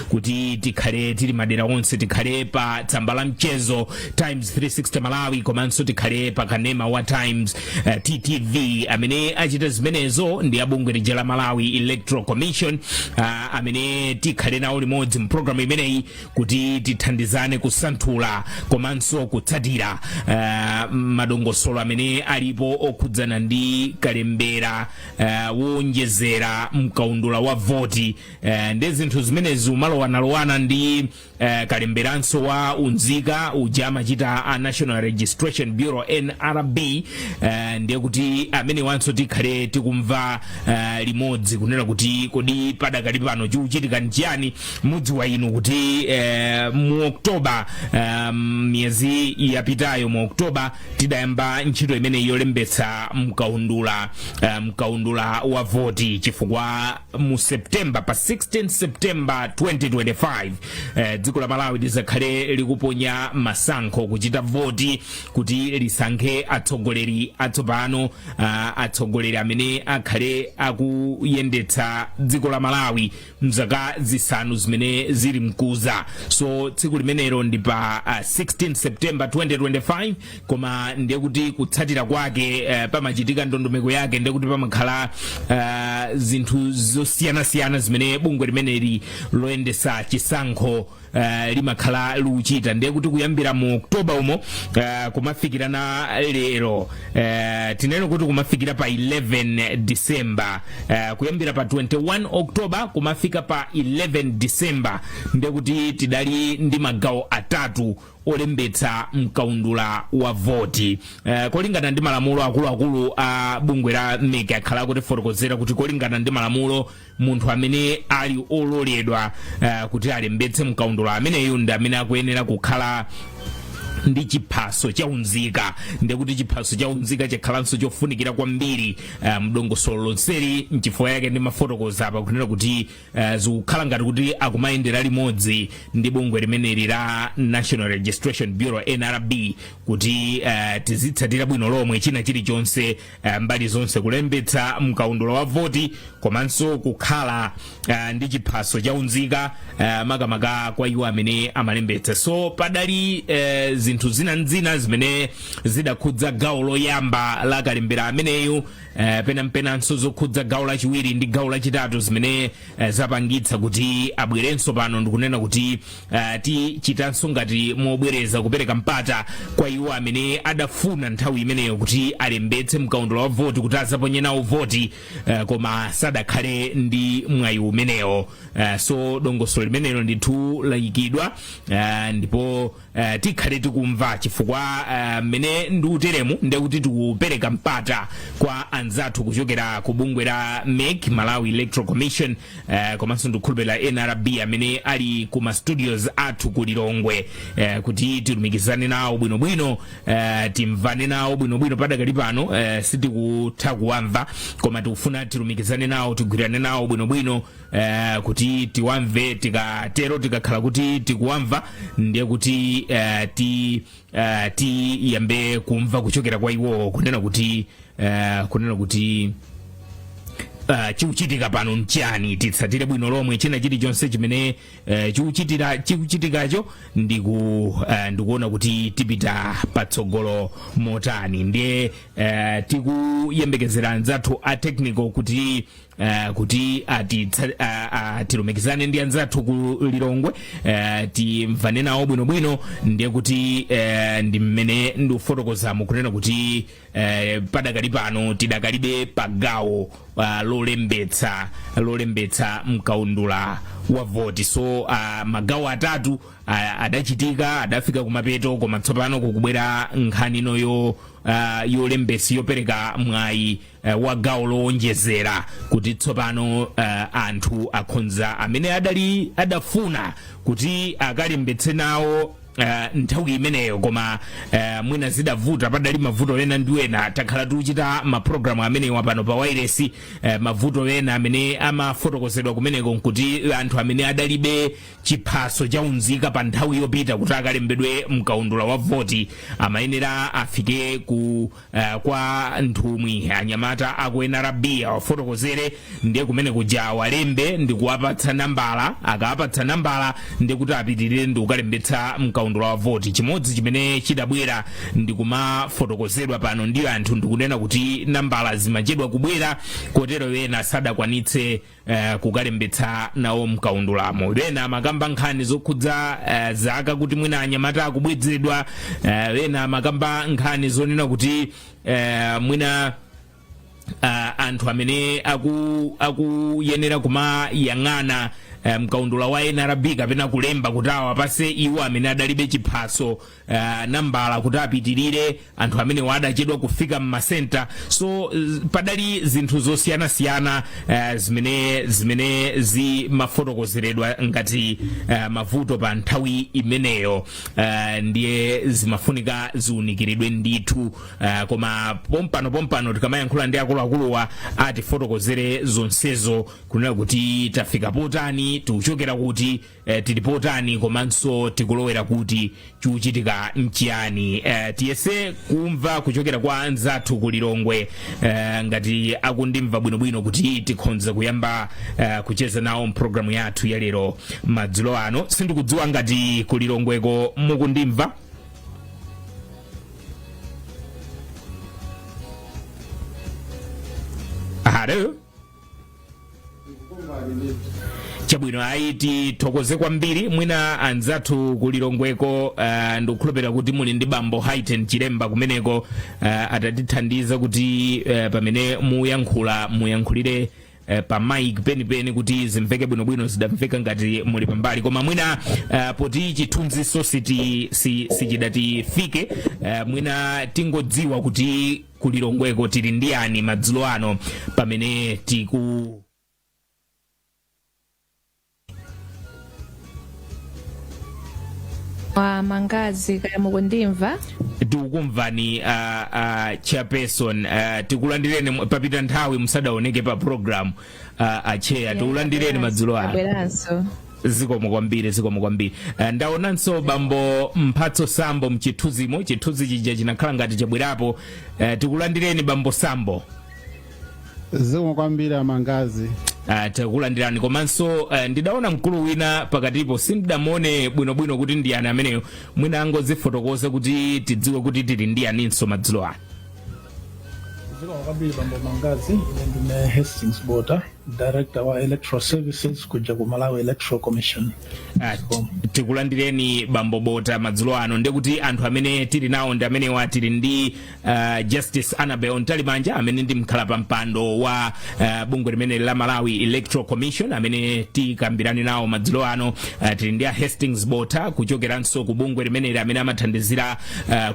Kuti tikhale tili madera onse, tikhale pa tsamba la mchezo Times 360 Malawi, komanso tikhale pa kanema wa Times TTV. Amene achita zimenezo ndi abungwe lija la Malawi Electoral Commission, amene tikhale nawo limodzi mpulogalamu imeneyi kuti tithandizane kusanthula komanso kutsatira madongosolo amene alipo okhudzana ndi kalembera wonjezera mkaundula wa voti ndi zinthu zimenezi umalowanalowana ndi kalemberanso wa unzika uja amachita a National Registration Bureau, NRB. Ndiye kuti amene wanso tikhale tikumva limodzi kunena kuti kodi padakali pano chikuchitika nchiyani. Mudziwa inu kuti mu Oktoba, miyezi yapitayo mu Oktoba, tidayamba ntchito imene yolembetsa mkaundula wa voti, chifukwa mu September, pa 16 September 2025, dziko la Malawi lizakhale likuponya masankho, kuchita voti kuti lisankhe atsogoleri atsopano, atsogoleri amene akhale akuyendetsa dziko la Malawi mzaka 5 zimene zili mkuza. So tsiku limenelo ndi pa 16 September 2025. Koma ndiye kuti kutsatira kwake pamachitika ndondomeko yake, ndiye kuti pamakhala zinthu zosiyanasiyana zimene bungwe limeneli loyendesa chisankho limakhala likuchita. Ndiye kuti kuyambira mu Oktoba umo kumafikira na lero, tinene kuti kumafikira pa 11 December, kuyambira pa 21 October kumafika pa 11 December, ndiye kuti tidali ndi magawo atatu olembetsa mkaundula wa voti. Kolingana ndi malamulo, akuluakulu a bungwe la MEC akhala akutifotokozera kuti kolingana ndi malamulo, munthu amene ali ololedwa kuti alembetse mkaundula ameneyu ndi amene akuyenera kukhala ndi chiphaso chaunzika. Ndekuti chiphaso chaunzika chakhalanso chofunikira kwambiri mdongosolo lonseli. Nchifukwa yake ndimafotokoza apa kunena kuti zikukhala ngati kuti akumayendera limodzi ndi bungwe limeneli la National Registration Bureau, NRB, kuti tizitsatira bwino lomwe china chilichonse, mbali zonse, kulembetsa mkaundula wa voti komanso kukhala ndi chiphaso chaunzika, makamaka kwa iwo amene amalembetsa. So padali zinthu zina nzina zimene zidakhudza gawo loyamba la kalembera ameneyu, penampenanso zokhudza gawo lachiwiri ndi gawo lachitatu, zimene zapangitsa kuti abwerenso pano ndikunena kuti tichitanso ngati mobwereza kupereka mpata kwa iwo amene adafuna nthawi imeneyo kuti alembetse mkaundula wa voti kuti azaponye nawo voti, koma sadakhale ndi mwayi umenewo. So dongosolo limenelo ndithu layikidwa, ndipo tikhale tikumva, chifukwa mmene ndikuteremu ndekuti tikupereka mpata kwa anzathu kuchokera ku bungwe la MEC, Malawi Electoral Commission, komanso ndikukhulupirira NRB, amene ali ku ma studios athu ku Lilongwe, kuti tilumikizane nawo bwinobwino, timvane nawo bwinobwino. Padakali pano sitikutha kuwamva, koma tikufuna tilumikizane nawo, tigwirane nawo bwinobwino kuti tiwamve. Tikatero, tikakhala kuti tikuwamva, ndiye kuti tiyambe kumva kuchokera kwa iwowo kunena kuti chikuchitika pano nchani. Titsatire bwino lomwe china chilichonse chimene chikuchitikacho ndikuona kuti tipita patsogolo motani. Ndiye tikuyembekezera anzathu a technical kuti tilumikizane ndi anzathu ku Lilongwe, timvane nawo bwinobwino. Ndiye kuti ndi mmene ndikufotokozamo kunena kuti padakali pano tidakalibe pagawo lolembetsa mkaundula wa voti. So magawo atatu adachitika, adafika kumapeto, koma tsopano kukubwera nkhani ino yolembetsa, yopereka mwayi wa gawo lowonjezera, kuti tsopano anthu akhonza amene adali adafuna kuti akalembetse nawo. Nthawi imeneyo, koma mwina zidavuta, padali mavuto ena ndi ena. Takhala tikuchita mapulogalamu amenewa pano pa wairesi. Mavuto ena amene amafotokozedwa kumeneko nkuti anthu amene adalibe chiphaso cha unzika pa nthawi yopita kuti akalembedwe mkaundula wa voti amayenera afike ku kwa nthumwi, anyamata aku NRB awafotokozere, ndiye kumene kuja awalembe ndi kuwapatsa nambala. Akawapatsa nambala, ndiye kuti apitirire ndi kukalembetsa mkaundula wa voti. Chimodzi chimene chidabwera ndi kumafotokozedwa pano ndi anthu ndikunena kuti nambala zimachedwa kubwera, kotero ena sadakwanitse kukalembetsa nawo mkaundulamo. Ena amakamba nkhani zokhudza zaka, kuti mwina anyamata akubwezedwa. Ena amakamba nkhani zonena kuti mwina anthu amene akuyenera kumayang'ana mkaundula wa NRB kapena kulemba kuti awapase iwo amene adalibe chiphaso nambala kuti apitirire, anthu amene adachedwa kufika mmasenta. So padali zinthu zosiyanasiyana zimene zimafotokozeredwa ngati mavuto pa nthawi imeneyo, ndiye zimafunika ziunikiridwe ndithu. Koma pompano pompano tikamayankhula ndi akuluakuluwa atifotokozere zonsezo, kunena kuti tafika potani, tikuchokera kuti, tili potani, komanso tikulowera kuti, chikuchitika nchiyani. Tiyese kumva kuchokera kwa anzathu ku Lilongwe, ngati akundimva bwinobwino, kuti tikhonze kuyamba kucheza nawo mpulogalamu yathu ya lero madzulo ano. Sindikudziwa ngati ku Lilongweko mukundimva. Halo. Chabwino, ayi, tithokoze kwambiri. Mwina anzathu ku Lilongweko, ndikukhulupirira kuti muli ndi bambo Haiten Chilemba kumeneko, atatithandiza kuti pamene muyankhula muyankhulire pa mic penipeni kuti zimveke bwinobwino. Zidamveka ngati muli pambali, koma mwina poti chithunziso sichidatifike, mwina tingodziwa kuti ku Lilongweko tili ndi ani madzulo ano pamene tiku Wa Mangazi, kaya mukundimva? Tikukumvani, chairperson. Tikulandireni. Papita nthawi musadaoneke pa program, acheya. Tikulandireni madzulo ano. Abweranso. Zikomo kwambiri, zikomo kwambiri. Ndaonanso bambo Mphatso Sambo mchithunzimo. Chithunzi chija chinakhala ngati chabwerapo. Tikulandireni bambo Sambo. Zikomo kwambiri, Amangazi. Tikulandirani. Komanso ndidaona mkulu wina pakatipo, sindidamuone bwinobwino kuti ndi ani ameneyo. Mwina angozifotokoza kuti tidziwe kuti tili ndi aninso madzulo ano. Zikomo kwambiri, bambo Mangazi. Ine ndine Hastings Bota, director wa electoral services kuja ku Malawi Electoral Commission. Tikulandireni bambo Bota madzulo ano. Ndekuti anthu amene tili nawo ndi amenewa. Tili ndi Justice Annabel Mtalimanja amene ndi mkhala pa mpando wa bungwe limene la Malawi Electoral Commission amene tikambirane nawo madzulo ano. Tili ndi a Hastings Bota kuchokeranso ku bungwe limeneli amene amathandizira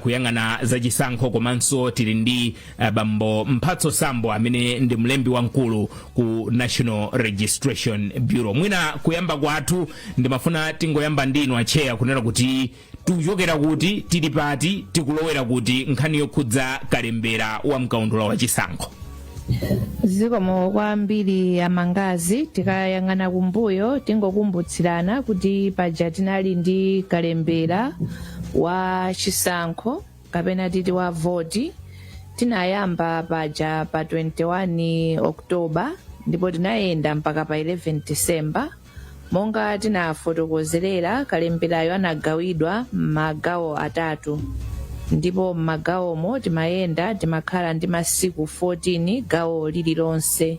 kuyang'ana zachisankho, komanso tili ndi bambo Mphatso Sambo amene ndi mlembi wamkulu ku National Registration Bureau. Mwina kuyamba kwathu ndimafuna tingoyamba ndinu acheya, kunena kuti tikuchokera kuti, tili pati, tikulowera kuti, nkhani yokhudza kalembera wa mkaundula wa chisankho. Zikomo kwambiri, Amangazi. Tikayang'ana kumbuyo, tingokumbutsirana kuti paja tinali ndi kalembera wa chisankho, kapena titi wa voti. Tinayamba paja pa 21 October ndipo tinayenda mpaka pa 11 December. Monga tinafotokozerera, kalemberayo anagawidwa m'magawo atatu, ndipo m'magawomo timayenda, timakhala ndi masiku 14 gawo lililonse.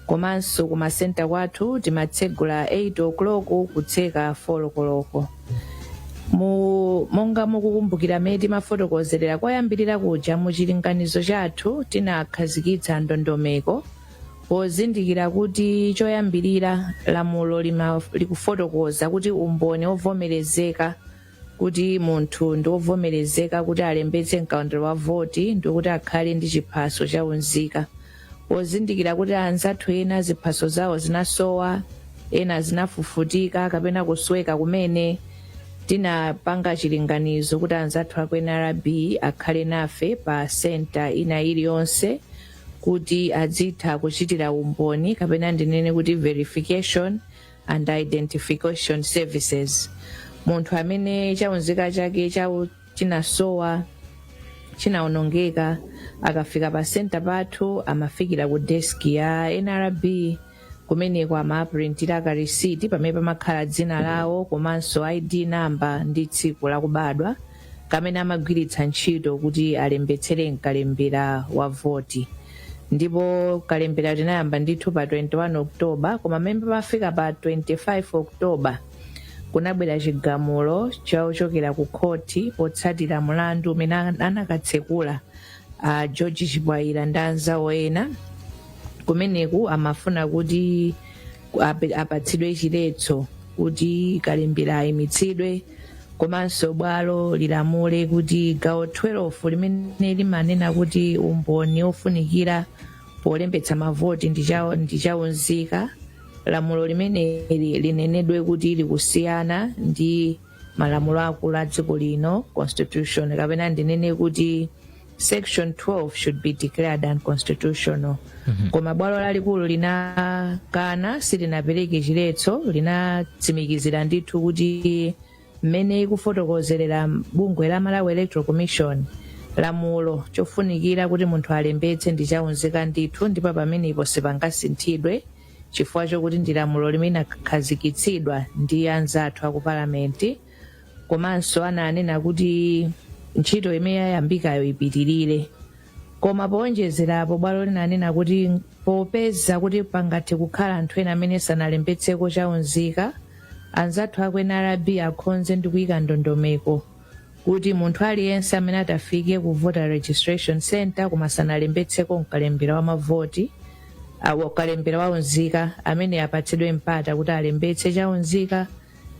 Komanso kumasenta kwathu timatsegula 8 o'clock kutseka 4 koloko. Monga mukukumbukira mmene timafotokozerera koyambirira kuja, mu chilinganizo chathu tinakhazikitsa ndondomeko pozindikira kuti choyambirira lamulo likufotokoza kuti umboni wovomerezeka kuti munthu ndi wovomerezeka kuti alembetse mkaundula wa voti ndikuti akhale ndi chiphaso cha unzika. Pozindikira kuti anzathu ena ziphaso zawo zinasowa, ena zinafufutika kapena kusweka kumene, Tinapanga chilinganizo kuti anzathu aku NRB akhale nafe pa center ina iliyonse kuti adzitha kuchitira umboni, kapena ndinene kuti verification and identification services. Munthu amene chaunzika chake chawo chinasowa, chinawonongeka, akafika pa center pathu amafikira ku desk ya NRB. Kumeneko amaprintira ka receipt pamene pamakhala dzina lawo komanso ID number ndi tsiku lakubadwa, kamene amagwiritsa ntchito kuti alembetsere mkalembera wa voti. Ndipo kalembera tinayamba ndithu pa 21 October, koma mmene pamafika pa 25 October kunabwera chigamulo chochokera ku khoti potsatira mulandu umene anakatsekula a George Chibwaira ndi anzawo ena. Kumeneku amafuna kuti apatsidwe chiletso kuti kalembera ayimitsidwe, komanso bwalo lilamule kuti gawo 12 limene limanena kuti umboni ofunikira polembetsa mavoti ndi chaunzika, lamulo limeneli linenedwe kuti likusiyana ndi malamulo akulu a dziko lino, constitution, kapena ndinene kuti section 12 should be declared unconstitutional. Koma bwalo lalikulu linakana, silinapereke chiletso, linatsimikizira ndithu kuti mmene ikufotokozerera bungwe la Malawi Electoral Commission, lamulo chofunikira kuti munthu alembetse ndi chaunzika ndithu, ndipo pamenepo sipangasinthidwe chifukwa chokuti ndi lamulo limene linakhazikitsidwa ndi anzathu aku palamenti. Komanso ananena kuti ntchito imene yayambikayo ipitirire. Koma powonjezerapo, bwalo linanena kuti popeza kuti pangathe kukhala anthu ena amene sanalembetseko chaunzika, anzathu aku NRB akhonze ndi kuyika ndondomeko kuti munthu aliyense amene atafike ku voter registration center koma sanalembetseko mkalembera wa mavoti awo, kalembera waunzika, amene apatsidwe mpata kuti alembetse chaunzika.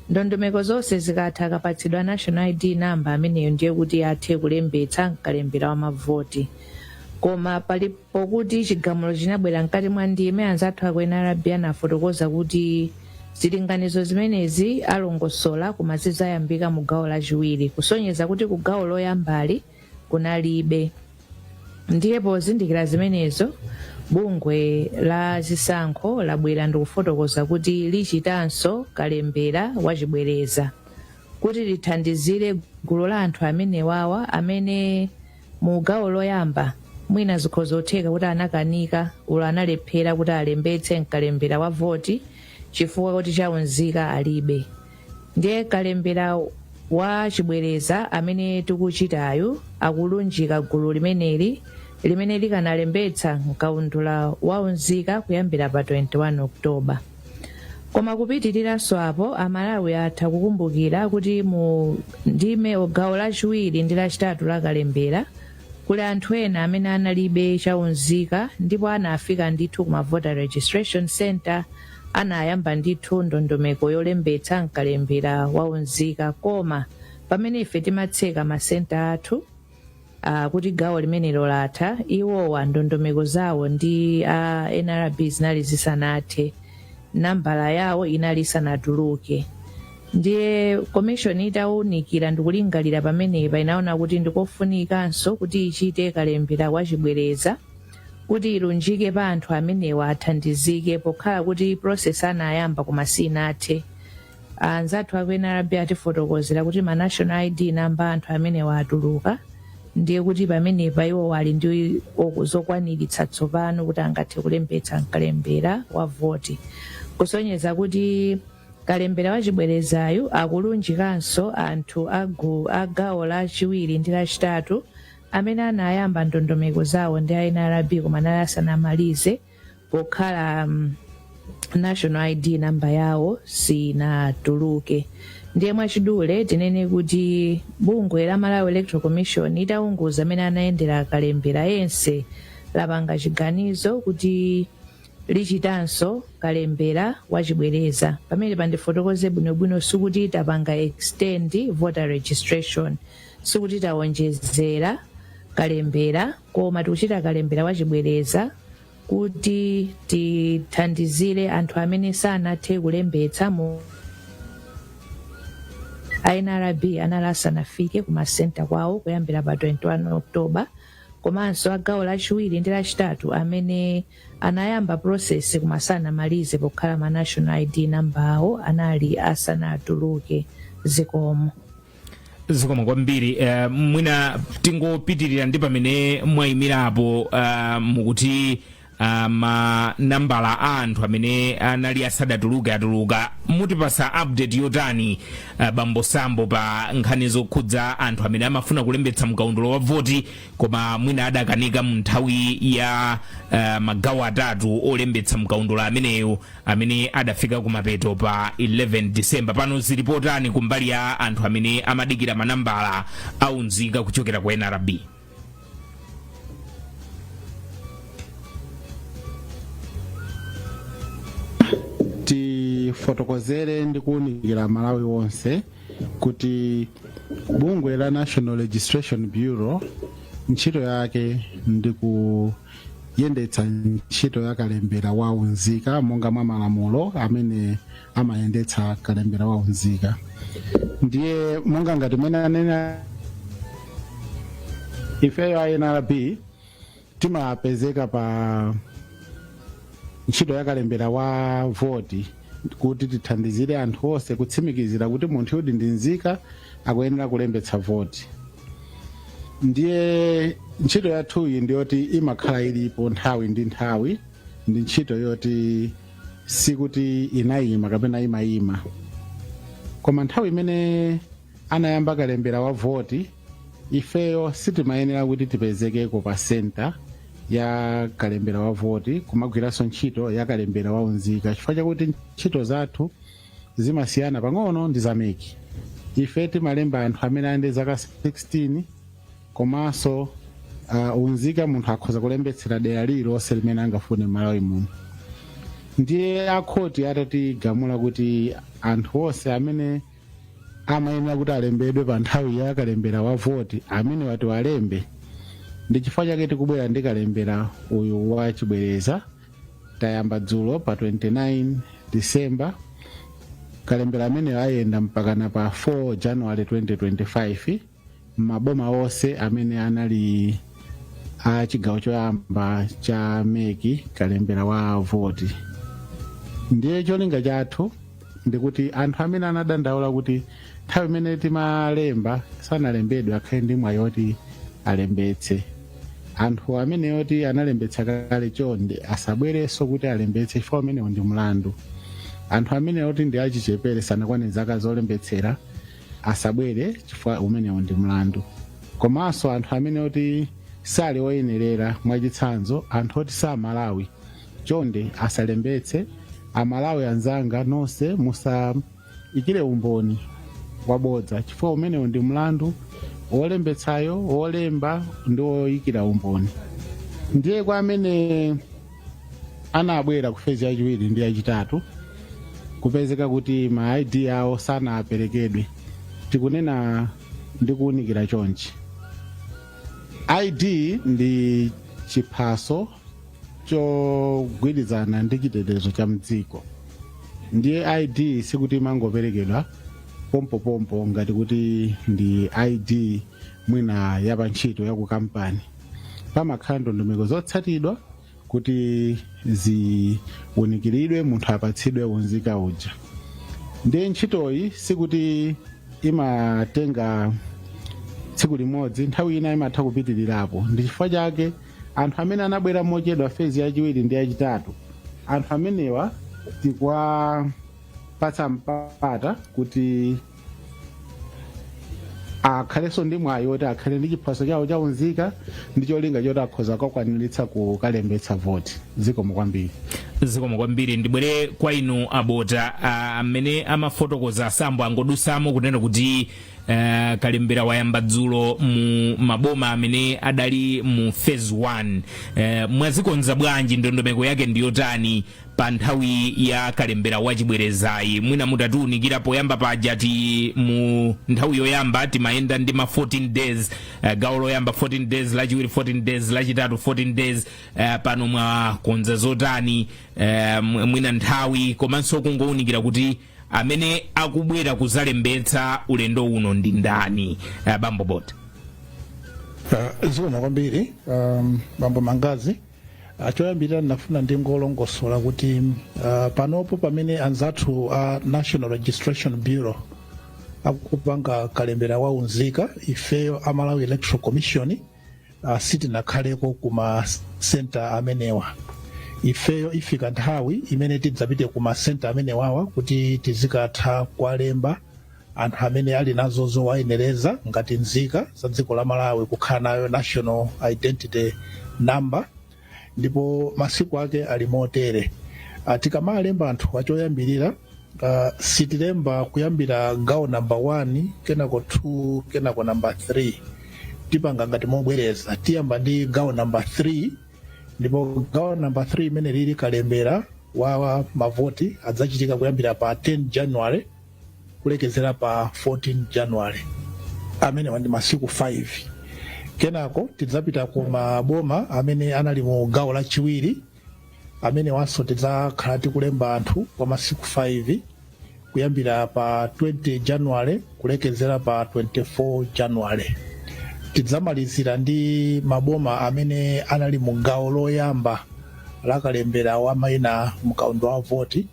Ndondomeko zonse zikatha, akapatsidwa national ID number, ameneyo ndiye kuti athe kulembetsa mkalembera wa mavoti. Koma palipo kuti chigamulo chinabwera mkati mwa ndime, anzathu aku NRB anafotokoza kuti zilinganizo zimenezi alongosola, koma zizayambika mu gawo lachiwiri, kusonyeza kuti ku gawo loyambali kunalibe. Ndiye pozindikira zimenezo, bungwe la zisankho labwera ndikufotokoza kuti lichitanso kalembera wachibwereza kuti lithandizire gulu la anthu amenewawa, amene mu gawo loyamba mwina zikhoza kutheka kuti anakanika ulo analephera kuti alembetse mkalembera wa voti chifukwa kuti chaunzika alibe. Ndiye kalembera wa chibwereza amene tikuchitayu akulunjika gulu limeneli limene likanalembetsa mkaundula waunzika kuyambira pa 21 October. Koma kupitiriranso apo, Amalawi atha kukumbukira kuti mu ndime gawo lachiwiri ndi lachitatu la kalembera kuli anthu ena amene analibe chaunzika ndipo anafika ndithu kuma voter registration center, anayamba ndithu ndondomeko yolembetsa mkalembera waunzika, koma pamene ife timatseka masenta athu kuti gawo limenelo latha, iwowa ndondomeko zawo ndi a NRB zinali zisanathe, nambala yawo inali isanatuluke. Ndiye commission itawunikira ndikulingalira pamenepa, inaona kuti ndikofunikanso kuti ichite kalembera wachibwereza kuti ilunjike pa anthu amenewa, athandizike, pokhala kuti process anayamba koma sinathe. Anzathu aku NRB atifotokozera kuti ma national ID number anthu amenewa atuluka, ndiye kuti pamenepa iwo ali ndi zokwaniritsa tsopano kuti angathe kulembetsa mkalembera wa voti, kusonyeza kuti kalembera wachibwerezayu akulunjikanso anthu a gawo lachiwiri ndi lachitatu amene anayamba ndondomeko zawo ndi a NRB koma anali asanamalize pokhala national ID number yawo sinatuluke. Ndiye mwachidule tinene kuti bungwe la Malawi Electoral Commission, itaunguza amene anayendera kalembera yense, lapanga chiganizo kuti lichitanso kalembera wachibwereza. Pamene pandifotokoze bwinobwino, sikuti tapanga extend voter registration, sikuti tawonjezera kalembera, koma tikuchita kalembera wachibwereza kuti tithandizire anthu amene sanathe kulembetsa mu A NRB anali asanafike ku masenta kwawo kuyambira pa 21 October, komanso a gawo lachiwiri ndi lachitatu amene anayamba process koma sanamalize pokhala ma national ID number awo anali asanatuluke. Zikomo. Zikomo kwambiri. Mwina tingopitirira ndi pamene mwayimirapo. Mukuti manambala a anthu amene anali asadatuluke atuluka. Mutipasa update yotani, bambo Sambo, pa nkhani zokhudza anthu amene amafuna kulembetsa mkaundula wa voti koma mwina adakanika mu nthawi ya magawo atatu olembetsa mkaundula ameneyo amene adafika kumapeto pa 11 December? Pano zili potani kumbali ya anthu amene amadikira manambala aunzika kuchokera ku NRB? Tifotokozere ndi kuwunikira Malawi wonse kuti bungwe la National Registration Bureau ntchito yake ndi kuyendetsa ntchito ya kalembera wa unzika monga mwa malamulo amene amayendetsa kalembera wa unzika. Ndiye monga ngati mene anena, ifeyo a NRB timapezeka pa ntchito ya kalembera wa voti kuti tithandizire anthu onse kutsimikizira kuti munthu yudi ndi nzika, akuyenera kulembetsa voti. Ndiye ntchito yathuyi ndiyoti imakhala ilipo nthawi ndi nthawi, ndi ntchito yoti sikuti inayima kapena imayima. Koma nthawi imene anayamba kalembera wa voti, ifeyo sitimayenera kuti tipezekeko pa senta ya kalembera wa voti kumagwiranso ntchito ya kalembera wa unzika, chifukwa chakuti ntchito zathu zimasiyana pang'ono ndi za MEC. Ife timalemba anthu amene ali ndi zaka 16, komanso unzika munthu akhoza kulembetsera dera lililonse limene angafune m'Malawi muno. Ndiye akhoti atatigamula kuti anthu onse amene amayenera kuti alembedwe pa nthawi ya kalembera wa voti amene wati walembe, ndi chifukwa chake tikubwera ndi kalembera uyu wa chibwereza. Tayamba dzulo pa 29 December. Kalembera ameneyo ayenda mpakana pa 4 January 2025 m'maboma onse amene anali a chigawo choyamba cha MEC kalembera wa voti. Ndiye cholinga chathu ndikuti anthu amene anadandaula kuti nthawi imene timalemba sanalembedwe akhale ndi mwayi oti alembetse. Anthu amene oti analembetsa kale, chonde asabwerenso kuti alembetse, chifukwa umenewo ndi mlandu. Anthu amene oti ndi achichepere, sanakwane zaka zolembetsera, asabwere, chifukwa umenewo ndi mlandu. Komanso anthu amene oti sali oyenerera, mwachitsanzo anthu oti sa Malawi, chonde asalembetse. Amalawi anzanga nonse, musaikire umboni wabodza, chifukwa umenewo ndi mlandu, wolembetsayo, wolemba ndi woyikira umboni. Ndiye kwa amene anabwera ku phase yachiwiri ndi yachitatu kupezeka kuti ma ID awo sanaperekedwe, tikunena ndi kuwunikira chonchi: ID ndi chiphaso chogwirizana ndi chitetezo cha mdziko. Ndiye ID sikuti imangoperekedwa pompopompo ngati kuti ndi ID mwina yapantchito ya ku kampani. Pamakhala ndondomeko zotsatidwa kuti ziwunikiridwe, munthu apatsidwe unzika uja. Ndiye ntchitoyi sikuti imatenga tsiku limodzi, nthawi ina imatha kupitirirapo. Ndi chifukwa chake anthu amene anabwera mochedwa phase yachiwiri ndi yachitatu, anthu amenewa tikuwapatsa mpata kuti akhalenso ndi mwayi woti akhale ndi chiphaso chawo chaunzika ndi cholinga choti akhoza kukakwaniritsa kukalembetsa voti. Zikomo kwambiri. Zikomo kwambiri. Ndibwere kwa inu abota. Amene amafotokoza asambo angodusamo kunena kuti kalembera wayamba dzulo mu maboma amene adali mu phase 1. Mwazikonza bwanji? Ndondomeko yake ndiyotani pa nthawi ya kalembera wachibwerezayi? Mwina mutatiunikira. Poyamba paja ti mu nthawi yoyamba timayenda ndi ma 14 days, gawo loyamba 14 days, lachiwiri 14 days, lachitatu 14 days. Pano mwakonza zotani, mwina nthawi, komanso kungounikira kuti Amene akubwera kuzalembetsa ulendo uno ndi ndani, bambo Bota? Zikomo kwambiri, bambo Mangazi. Choyambirira ndinafuna ndingolongosola kuti panopo pamene anzathu a National Registration Bureau akupanga kalembera wa unzika, ifeyo a Malawi Electoral Commission sitinakhaleko kuma center amenewa. Ifeyo ifika nthawi imene tidzapite kuma center amenewawa kuti tizikatha kuwalemba anthu amene ali nazo zowayenereza ngati nzika za dziko la Malawi kukhala nayo national identity number. Ndipo masiku ake ali motere. Tikamalemba anthu, achoyambirira sitilemba kuyambira gawo namba 1, kenako 2, kenako namba 3. Tipanga ngati mobwereza. Tiyamba ndi gawo namba 3, ndipo gawo namba 3 imene lili kalembera wa mavoti adzachitika kuyambira pa 10 January kulekezera pa 14 January. Amenewa ndi masiku 5. Kenako tidzapita ku maboma amene anali mu gawo lachiwiri. Amenewanso tidzakhala tikulemba anthu kwa masiku 5, kuyambira pa 20 January kulekezera pa 24 January. Tidzamalizira ndi maboma amene anali mu gawo loyamba la kalembera wa mayina mkaundula wa voti,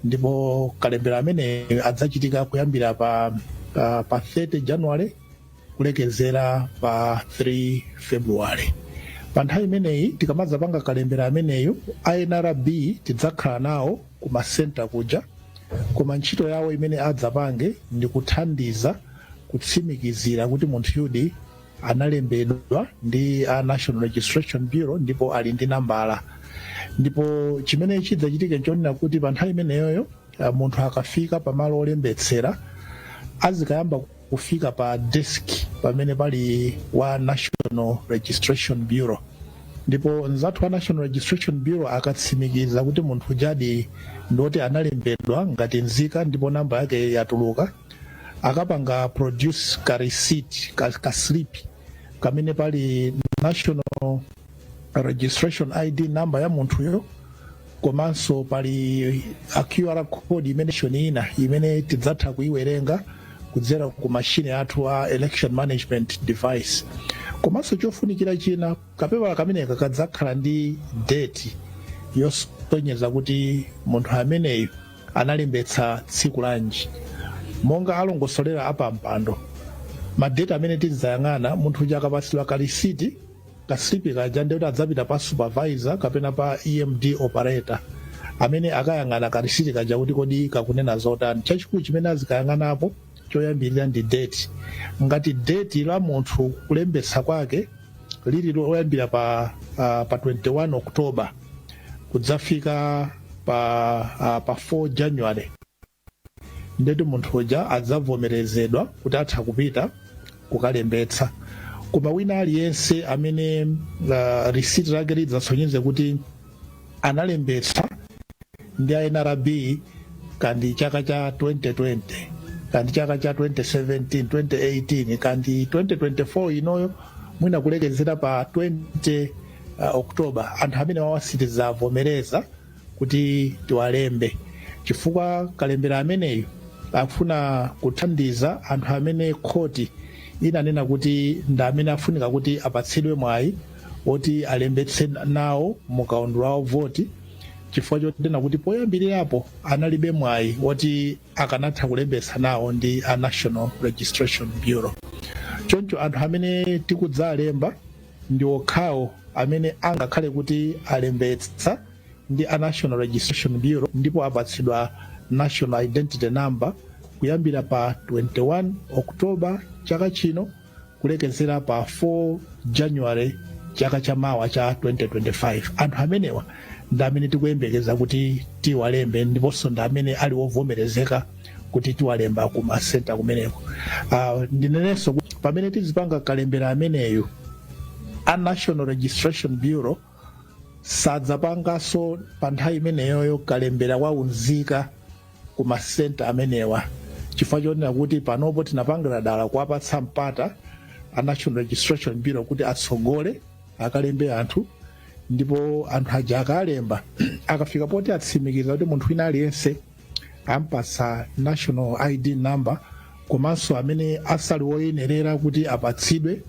ndipo kalembera amene adzachitika kuyambira pa 30 January kulekezera pa 3 February. Pa nthawi imeneyi, tikamadzapanga kalembera ameneyu, NRB tidzakhala nawo ku masenta kuja, koma ntchito yawo imene adzapange ndi kuthandiza kutsimikizira kuti munthu yudi analembedwa ndi a National Registration Bureau ndipo ali ndi nambala. Ndipo chimene chidzachitike nchonena kuti pa nthawi imeneyoyo, munthu akafika pamalo olembetsera, azikayamba kufika pa desk pamene pali wa National Registration Bureau. Ndipo mzathu wa National Registration Bureau akatsimikiza kuti munthu ujadi ndoti analembedwa ngati nzika ndipo namba yake yatuluka, akapanga produce ka receipt, ka slip kamene pali national registration ID number ya munthuyo, komanso pali a QR code imene ina imene tidzatha kuiwerenga kudzera ku mashini athu a election management device. Komanso chofunikira china, kapepala kameneka kadzakhala ndi date yosonyeza kuti munthu ameneyu analembetsa tsiku lanji. Monga alongosolera apampando, madeti amene tidzayang'ana, munthu uja akapatsidwa ka lisiti, ka slip kaja, ndikuti adzapita pa supervisor kapena pa EMD operator amene akayang'ana ka lisiti kaja kuti kodi kakunena zotani. Chachikulu chimene azikayang'anapo choyambirira ndi date. Ngati date la munthu kulembetsa kwake lili loyambira pa 21 October kudzafika pa 4 January, ndeti munthu uja adzavomerezedwa kuti atha kupita kukalembetsa. Koma wina aliyense amene receipt lake lidzasonyeze kuti analembetsa ndi a NRB kandi chaka cha 2020, kandi chaka cha 2017, 2018, kandi 2024 inoyo, mwina kulekezera pa 20 October, anthu amene wawa sitidzavomereza kuti tiwalembe, chifukwa kalembera ameneyo akufuna kuthandiza anthu amene khoti inanena kuti ndi amene afunika kuti apatsidwe mwayi woti alembetse nawo mukaundula wa voti, chifukwa chotena kuti poyambirirapo analibe mwayi woti akanatha kulembetsa nawo ndi a National Registration Bureau. Choncho anthu amene tikudzalemba ndi okhawo amene angakhale kuti alembetsa ndi a National Registration Bureau ndipo apatsidwa national identity number kuyambira pa 21 October chaka chino kulekezera pa 4 January chaka chamawa cha 2025. Anthu amenewa ndi amene tikuyembekeza kuti tiwalembe, ndiponso ndi amene ali wovomerezeka kuti tiwalemba ku masenta kumeneko. Ndinenenso kuti pamene tizipanga kalembera ameneyu, a National Registration Bureau sadzapanganso pa nthawi imeneyoyo kalembera wa unzika ku masenta amenewa, chifukwa chonena kuti panopo tinapangira dala kuwapatsa mpata a National Registration Bureau kuti atsogole akalembe anthu. Ndipo anthu aja akalemba, akafika poti atsimikiza kuti munthu wina aliyense Ampasa national ID number, komanso amene asali woyenerera kuti apatsidwe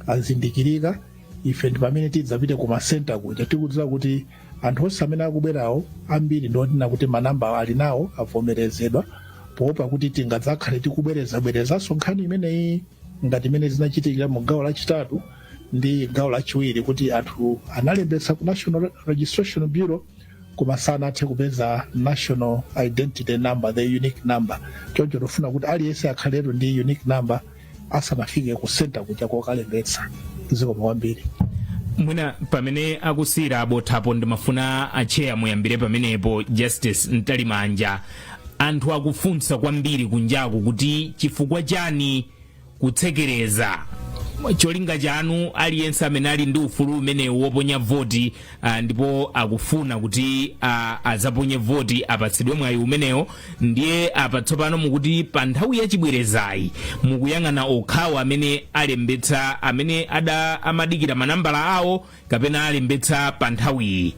azindikirika. Ife ndi pamene tidzapite ku masenta kuja, tikudziwa kuti anthu onse amene akubwerawo ambiri ndionena kuti manamba ali nawo avomerezedwa, poopa kuti tingadzakhale tikubwerezabwerezanso nkhani imeneyi ngati imene zinachitikira mu gawo lachitatu ndi gawo lachiwiri, kuti anthu analembetsa ku National Registration Bureau koma sanathe kupeza national identity number, the unique number. Choncho tifuna kuti aliyense akhaletu ndi unique number asanafike ku center kuja kokalembetsa. Zikomo kwambiri. Mwina pamene akusiyira abothapo, ndimafuna acheya muyambire pamenepo. Justice Mtalimanja, anthu akufunsa kwambiri kunjaku kuti chifukwa chani kutsekereza? Cholinga chanu, aliyense amene ali ndi ufulu umenewu woponya voti ndipo akufuna kuti azaponye voti apatsidwe mwayi umenewo. Ndiye apa tsopano mukuti pa nthawi yachibwerezayi mukuyang'ana okhawo amene alembetsa, amene ada amadikira manambala awo kapena alembetsa pa nthawiyi.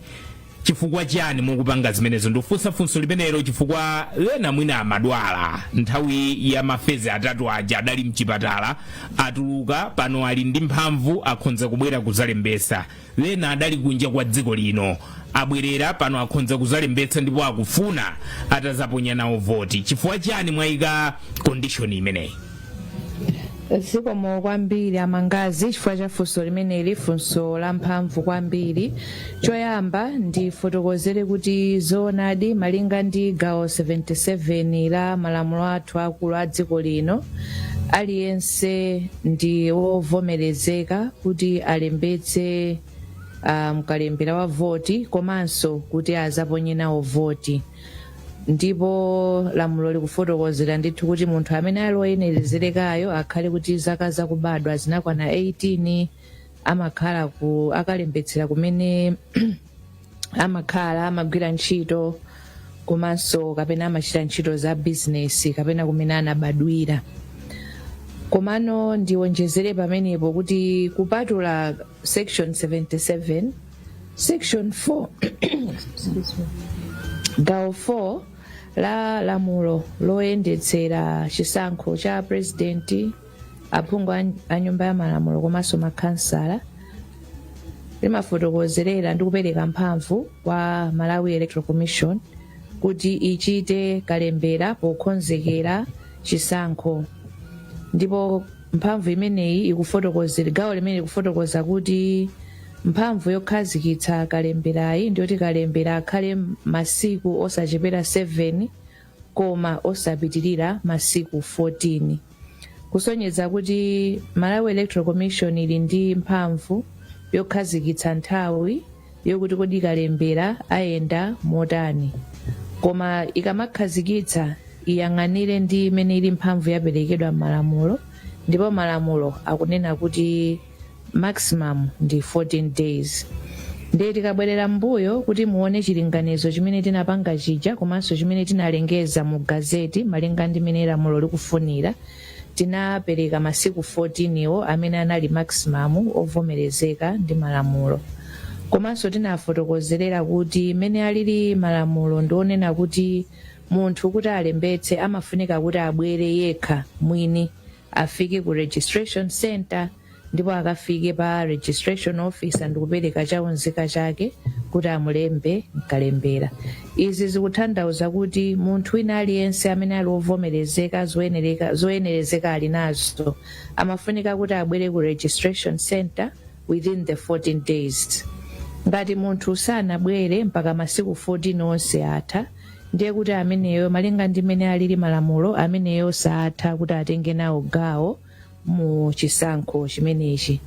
Chifukwa chani mukupanga zimenezo? Ndikufunsa funso limenelo chifukwa ena mwina amadwala nthawi ya ma phase atatu aja, adali mchipatala, atuluka, pano ali ndi mphamvu, akhonza kubwera kuzalembesa. Ena adali kunja kwa dziko lino, abwerera, pano akhonza kuzalembetsa ndipo akufuna atazaponya nawo voti. Chifukwa chani mwayika condition imeneyi? Zikomo kwambiri, Amangazi, chifukwa cha funso limeneli, funso la mphamvu kwambiri. Choyamba ndifotokozere kuti zoonadi, malinga ndi gawo 77 la malamulo athu akulu a dziko lino, aliyense ndi wovomerezeka kuti alembetse mkalembera wa voti komanso kuti azaponye nawo voti. Ndipo lamulo likufotokozera ndithu kuti munthu amene ali woyenerezerekayo akhale kuti zaka zakubadwa zinakwana 18, amakhala ku akalembetsera kumene amakhala, amagwira ntchito komanso kapena amachita ntchito za bizinesi, kapena kumene anabadwira. Komano ndiwonjezere pamenepo kuti kupatula section 77, section 4, excuse me, gawo 4 la lamulo loyendetsera chisankho cha president, aphungu a nyumba ya malamulo komanso makhansala limafotokozerera ndi kupereka mphamvu kwa Malawi Electoral Commission kuti ichite kalembera pokonzekera chisankho. Ndipo mphamvu imeneyi ikufotokozera, gawo limene likufotokoza kuti mphamvu yokhazikitsa kalemberayi ndiyoti kalembera akhale masiku osachepera 7 koma osapitirira masiku 14, kusonyeza kuti Malawi Electoral Commission ili ndi mphamvu yokhazikitsa nthawi yokuti kodi kalembera ayenda motani. Koma ikamakhazikitsa, iyang'anire ndi imene ili mphamvu yaperekedwa m'malamulo, ndipo malamulo akunena kuti maximum ndi 14 days. Ndiye tikabwerera mbuyo kuti muone chilinganizo chimene tinapanga chija komanso chimene tinalengeza mu gazeti, malinga ndi mene lamulo likufunira, tinapereka masiku 14 iwo amene anali maximum ovomerezeka ndi malamulo. Komanso tinafotokozerera kuti mene alili malamulo ndionena kuti munthu kuti alembetse amafunika kuti abwere yekha mwini, afike ku registration center ndipo akafike pa registration officer ndikupereka chaunzika chake kuti amulembe mkalembera. Izi zikutanthauza kuti munthu wina aliyense amene ali wovomerezeka, zoyenerezeka ali nazo, amafunika kuti abwere ku registration center within the 14 days. Ngati munthu sanabwere mpaka masiku 14 onse atha, ndiye kuti ameneyo, malinga ndi mmene alili malamulo, ameneyo satha kuti atenge nawo gawo mu chisankho chimenechi.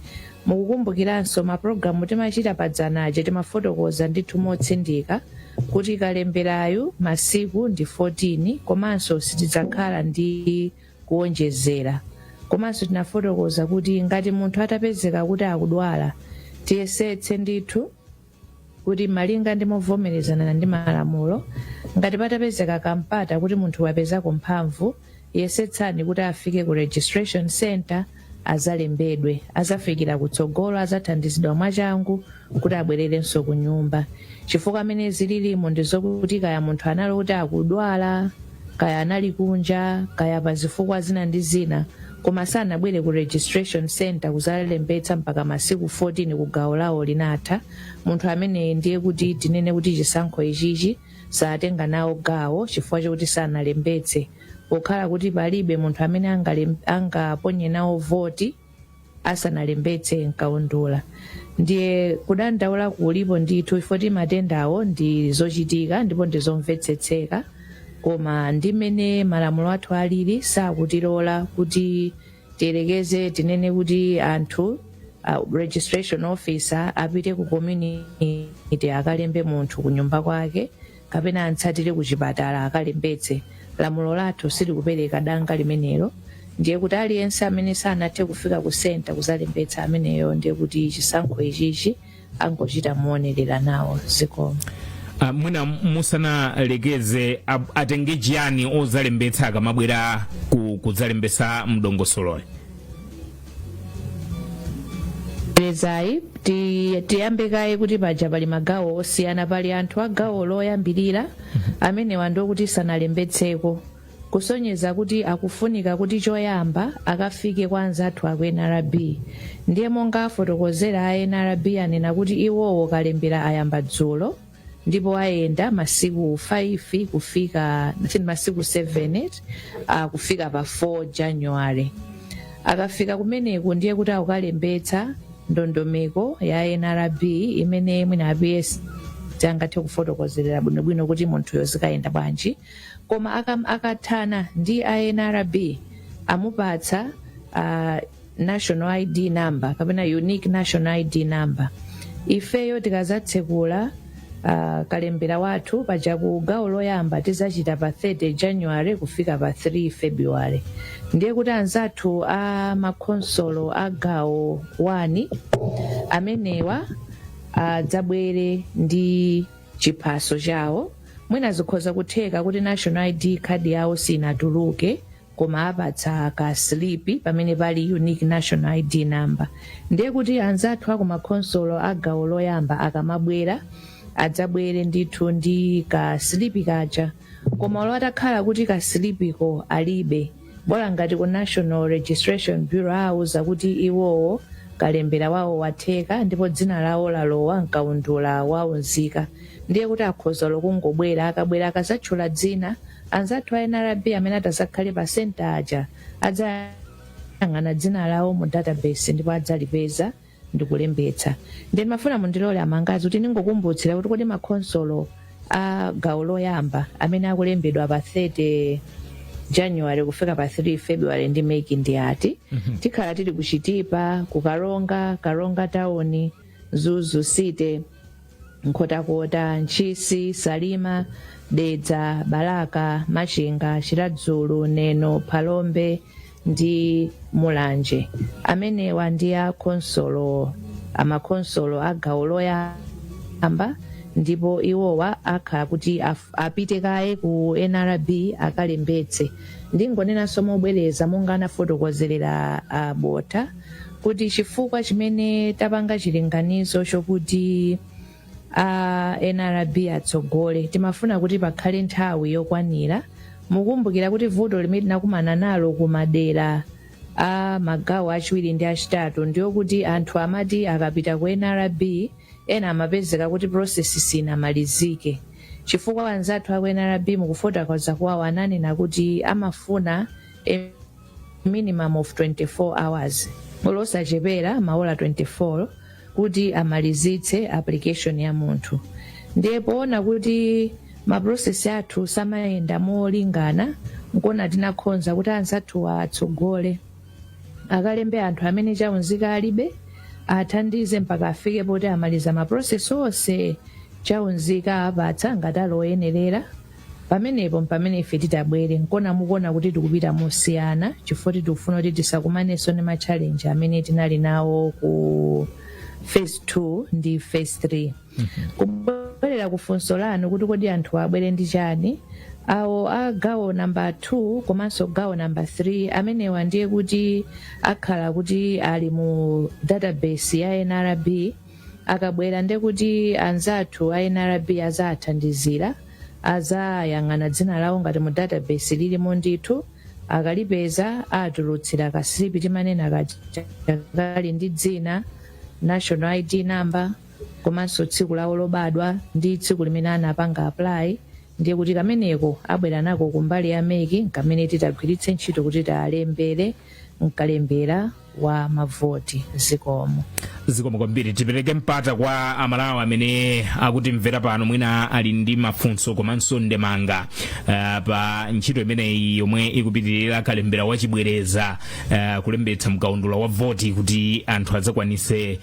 Mukukumbukiranso mapulogalamu timachita padzanaje, timafotokoza ndithu motsindika kuti kalemberayu masiku ndi 14 komanso sitidzakhala ndi kuwonjezera. Komanso tinafotokoza kuti ngati munthu atapezeka kuti akudwala, tiyesetse ndithu kuti malinga ndi movomerezana ndi malamulo, ngati patapezeka kampata kuti munthu wapezako mphamvu, yesetsani kuti afike ku registration center azalembedwe, azafikira kutsogolo, azathandizidwa mwachangu kuti abwererenso ku nyumba. Chifukwa amene zililimo ndi zokuti kaya munthu anali kuti akudwala Kaya anali kunja, kaya pa zifukwa zina ndi zina, koma sanabwere ku registration center kuzalembetsa mpaka masiku 14 ku gawo lawo linatha, munthu ameneyi ndiye kuti tinene kuti chisankho ichichi satenga nawo gawo chifukwa chokuti sanalembetse, pokhala kuti palibe munthu amene angaponye nawo voti asanalembetse mkaundula. Ndiye kudandaula kulipo ndithu, chifukwa matendawo ndi zochitika ndipo ndi zomvetsetseka, koma ndi mmene malamulo athu alili, sakutilola kuti tiyerekeze tinene kuti anthu, registration officer apite ku community akalembe munthu ku nyumba kwake, kapena antsatire ku chipatala akalembetse. Lamulo lathu silikupereka danga limenelo. Ndiye kuti aliyense amene sanathe kufika ku center kuzalembetsa, ameneyo ndiye kuti chisankho ichichi angochita muonerera nawo. Zikomo. Mwina musanalekeze, atenge chiyani ozalembetsa akamabwera kudzalembetsa mdongosololi? Lezayi tiyambe kaye kuti paja pali magawo osiyana. Pali anthu a gawo loyambirira, amenewa ndokuti sanalembetseko, kusonyeza kuti akufunika kuti choyamba akafike kwa anzathu aku NRB. Ndiye monga afotokozera a NRB, anena kuti iwowo kalembera ayamba dzulo ndipo ayenda masiku 5 kufika, I think, masiku 7 kufika pa 4 January. Akafika kumeneku ndiye kuti akukalembetsa ndondomeko ya NRB, imene mwina a PS angathe kufotokozerera bwinobwino kuti munthuyo zikayenda bwanji. Koma akathana ndi a NRB, amupatsa national ID number kapena unique national ID number. Ifeyo tikazatsekula kalembera wathu paja ku gawo loyamba tizachita pa 30 January kufika pa 3 February, ndiye kuti anzathu a makhonsolo a gawo 1 amenewa adzabwere ndi chiphaso chawo. Mwina zikhoza kutheka kuti national ID card yawo sinatuluke, koma apatsa ka slip pamene pali unique national ID number. Ndiye kuti anzathu aku makhonsolo a gawo loyamba akamabwera, adzabwere ndithu ndi ka slip kaja. Koma olo atakhala kuti ka slipiko alibe, bola ngati ku National Registration Bureau awuza kuti iwowo kalembera wawo watheka ndipo dzina lawo lalowa mkaundula waunzika, ndiye kuti akhoza kungobwera. Akabwera, akazatchula dzina, anzathu a NRB amene atazakhale pa center aja adzayang'ana dzina lawo mu database ndipo adzalipeza ndikulembetsa. Ndiye ndimafuna mundilole, amangazi, kuti ningokumbutsira kuti kodi makhonsolo a gawo loyamba amene akulembedwa pa 30 January kufika pa 3 February ndi MEC ndi ati? Tikhala tili ku Chitipa, ku Karonga, Karonga Town, Mzuzu City, Nkhotakota, Ntchisi, Salima, Dedza, Balaka, Machinga, Chiradzulu, Neno, Phalombe ndi Mulanje. Amenewa ndi akhonsolo, amakhonsolo a gawo loyamba, ndipo iwowa akhala kuti apite kaye ku NRB akalembetse. Ndingonenanso mobwereza, monga anafotokozerera a Bota, kuti chifukwa chimene tapanga chilinganizo chokuti a NRB atsogole, timafuna kuti pakhale nthawi yokwanira. Mukumbukira kuti vuto limene tinakumana nalo ku madera a magawo achiwiri ndi achitatu ndiyokuti anthu amati akapita ku NRB, ena amapezeka kuti process sinamalizike, chifukwa anzathu aku NRB mukufotokoza kwawo ananena kuti amafuna a minimum of 24 hours, losachepera maola 24, kuti amalizitse application ya munthu. Ndiye poona kuti ma process athu samayenda molingana, nkona tinakhonza kuti anzathu atsogole, akalembe anthu amene chaunzika alibe, athandize mpaka afike poti amaliza ma process onse, chaunzika apatsa ngati ali oyenerera. Pamenepo mpamene ife titabwere. Nkona mukuona kuti tikupita mosiyana, chifukwa tikufuna kuti tisakumanenso ndi ma challenge amene tinali nawo ku phase 2 ndi phase 3. Kubwerera ku funso lanu kuti kodi anthu abwere ndi chani, awo a gawo namba 2 komanso gawo namba 3, amenewa ndiye kuti akhala kuti ali mu database ya NRB. Akabwera, ndiye kuti anzathu a NRB azathandizira. Azayang'ana dzina lawo ngati mu database lilimo ndithu. Akalipeza, atulutsira ka slip timanena kaja kali ndi dzina, national ID number, komanso tsiku lawo lobadwa ndi tsiku limene anapanga apply. Ndiye kuti kameneko abwera nako kumbali ya MEC, kamene titagwiritse ntchito kuti talembere mkalembera wa mavoti. Zikomo. Zikomo kwambiri. Tipereke mpata kwa Amalawi amene akutimvera pano, mwina ali ndi mafunso komanso ndemanga pa ntchito imeneyi yomwe ikupitirira, kalembera wachibwereza, kulembetsa mkaundula wa voti kuti anthu adzakwanise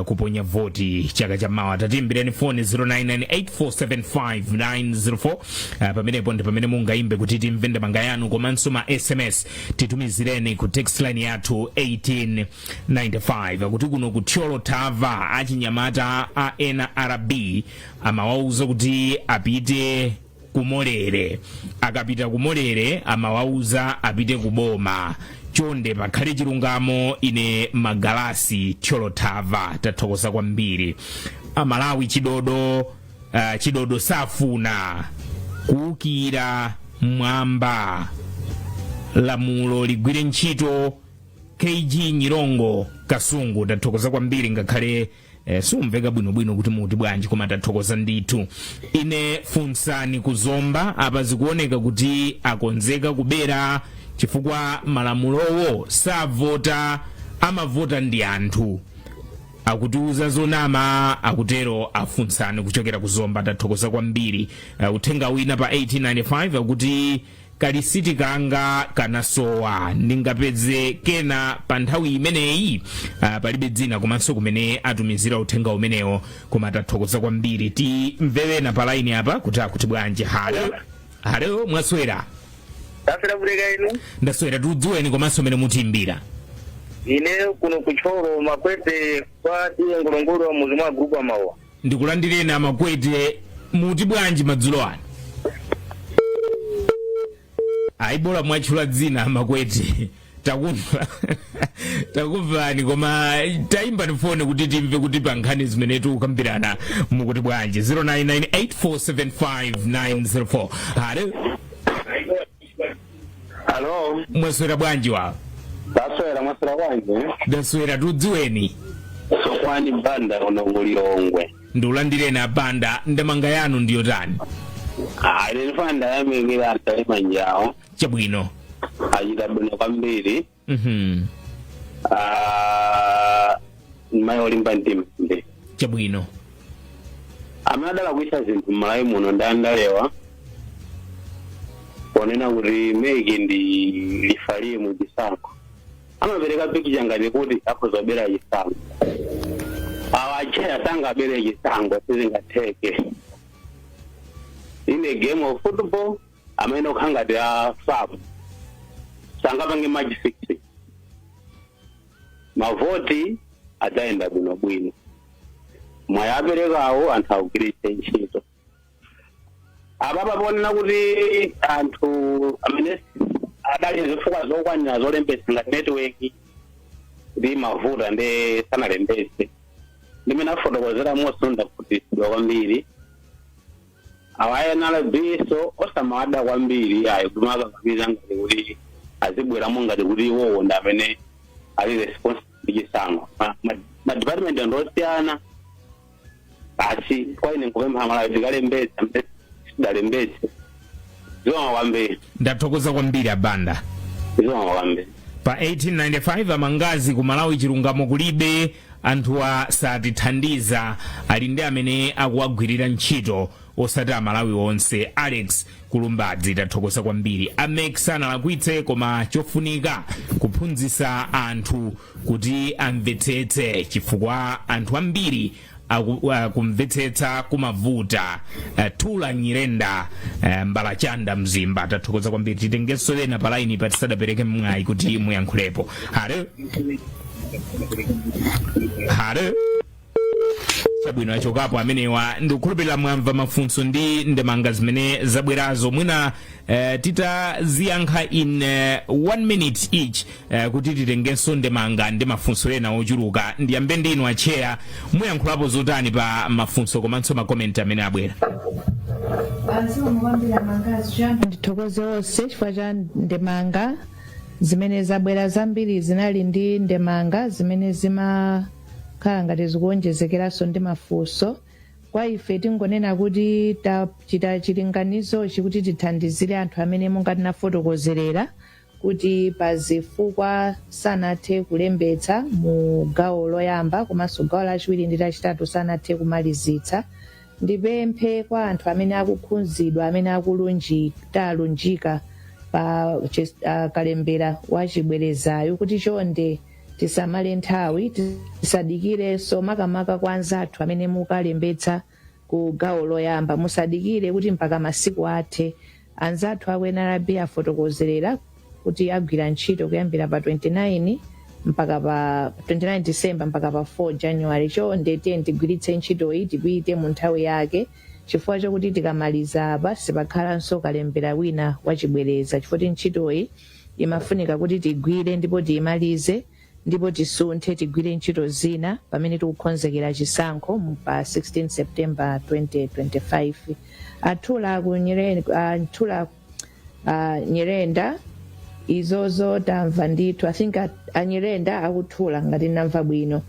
kuponya voti chaka chammawa. Tatiimbireni foni 0998475904. Pamenepo ndi pamene mungayimbe kuti timve ndemanga yanu, komanso ma SMS titumizireni ku text line yathu 1895. Kuti kuno ku Thyolo Thava, achinyamata a NRB amawauza kuti apite kumolere, akapita kumolere amawauza apite kuboma. Chonde pakhale chilungamo. Ine Magalasi, Thyolo Thava. Tathokoza kwambiri. Amalawi chidodo, chidodo safuna kuwukira mwamba, lamulo ligwire ntchito. KG Nyirongo, Kasungu. Tathokoza kwambiri, ngakhale sumveka bwinobwino kuti muti bwanji, koma tathokoza ndithu. Ine Funsani Kuzomba. Apa zikuoneka kuti akonzeka kubera, chifukwa malamulowo savota, amavota ndi anthu. Akutiuza zonama, akutero Afunsani kuchokera Kuzomba. Tathokoza kwambiri. Uthenga wina pa 1895 akuti kalisiti kanga kanasowa, ndingapeze kena pa nthawi imeneyi? Palibe dzina komanso kumene atumizira uthenga umenewo, koma tathokoza kwambiri. Timverena pa line apa kuti akuti bwanji. Halo, halo, mwaswera? Taswera buleka, inu? Ndaswera. Tiudziweni komanso mene mutiimbira. Ine kuno kuThyolo Makwete, kwa tiye Ngolongolo wa muzi mwa group amawa. Ndikulandireni Amakwete. Muti bwanji madzulo ano? Ayibola mwatchula dzina Amakwete. Takumva, takumvani, koma tayimba foni kuti timve kuti pa nkhani zimene tikukambirana mukuti bwanji. 0998475904. Halo. Halo. Mwaswera bwanji wa? Taswera, mwaswera bwanji? Ndaswera. Tudziweni. Sokwani Banda, kuno kuLilongwe. Ndikulandireni Abanda. Ndemanga yanu ndiyotani? Ah, ine ndifuna ndayamikira atali manjawo. Chabwino. Achita bwino kwambiri. Ah, mayi olimba mtima ndi Amene adalakwitsa zinthu m'Malawi muno ndi andalewa, ponena kuti MEC ndi referee mu chisankho. Amapereka picture ngati kuti akhoza kubera chisankho. Awa acheya sangabere chisankho, sizingatheke. In a game of football, amene okha ngati a FAM sangapange match fixing. Mavoti adzayenda bwinobwino. Mwayi aperekawo anthu awugwiritse ntchito. Apapa ponena kuti anthu amene adali zifukwa zokwanira zolembetsa, ngati network ndi mavuta ndi sanalembetse, ndimene afotokozera monso, ndakhutitsidwa kwambiri. Awa NRB so osamawada kwambiri ayi, kumakakamiza ngati kuti azibweramo ngati kuti iwowo ndi amene ali responsible ndi chisankho. Ma department anthu osiyana. Basi, kwa ine nkupempha Malawi tikalembetsa amene sidalembetse. Zikomo kwambiri. Ndathokoza kwambiri Abanda. Zikomo kwambiri. Pa 1895, Amangazi ku Malawi chilungamo kulibe, anthuwa satithandiza, ali ndi amene akuwagwirira ntchito osati Amalawi onse. Alex Kulumbadzi. Tathokoza kwambiri. A MEC sanalakwitse, koma chofunika kuphunzitsa anthu kuti amvetsetse, chifukwa anthu ambiri kumvetsetsa kumavuta. Tula Nyirenda, Mbalachanda Mzimba. Tathokoza kwambiri. Titengenso ena pa line pa tisadapereke mwayi kuti muyankhulepo. Halo, halo. Chabwino, achokapo amenewa. Ndikukhulupirira mwamva mafunso ndi ndemanga zimene zabwerazo. Mwina titaziyankha in one minute each, kuti titengenso ndemanga ndi mafunso ena ochuluka. Ndiyambe ndinu acheya, muyankhulapo zotani pa mafunso komanso ma comment amene abwera? Zikomo kwambiri, Amangazi. Choyamba ndithokoze onse chifukwa cha ndemanga zimene zabwera. Zambiri zinali ndi ndemanga zimene zimakhala ngati zikuonjezekeranso ndi mafunso. Kwa ife tingonena kuti tachita chilinganizochi kuti tithandizire anthu amene, monga tinafotokozerera, kuti pa zifukwa sanathe kulembetsa mu gawo loyamba komanso gawo lachiwiri ndi lachitatu sanathe kumalizitsa. Ndipemphe kwa anthu amene akukhudzidwa, amene talunjika pa kalembera wa chibwerezayo, kuti chonde tisamale nthawi, tisadikirenso, makamaka kwa anzathu amene mukalembetsa ku gawo loyamba, musadikire kuti mpaka masiku athe. Anzathu aku NRB afotokozerera kuti agwira ntchito kuyambira pa 29 mpaka pa 29 December mpaka pa 4 January. Chonde tiye tigwiritse ntchitoyi, tipite mu nthawi yake, chifukwa chokuti tikamaliza apa sipakhalanso kalembera wina wachibwereza, chifukwa kuti ntchitoyi imafunika kuti tigwire ndipo tiyimalize ndipo tisunthe, tigwire ntchito zina pamene tikukonzekera chisankho pa 16 September 2025. Athula ku athula Nyirenda, izozo tamva ndithu. I think Anyirenda akuthula, ngati ndamva bwino,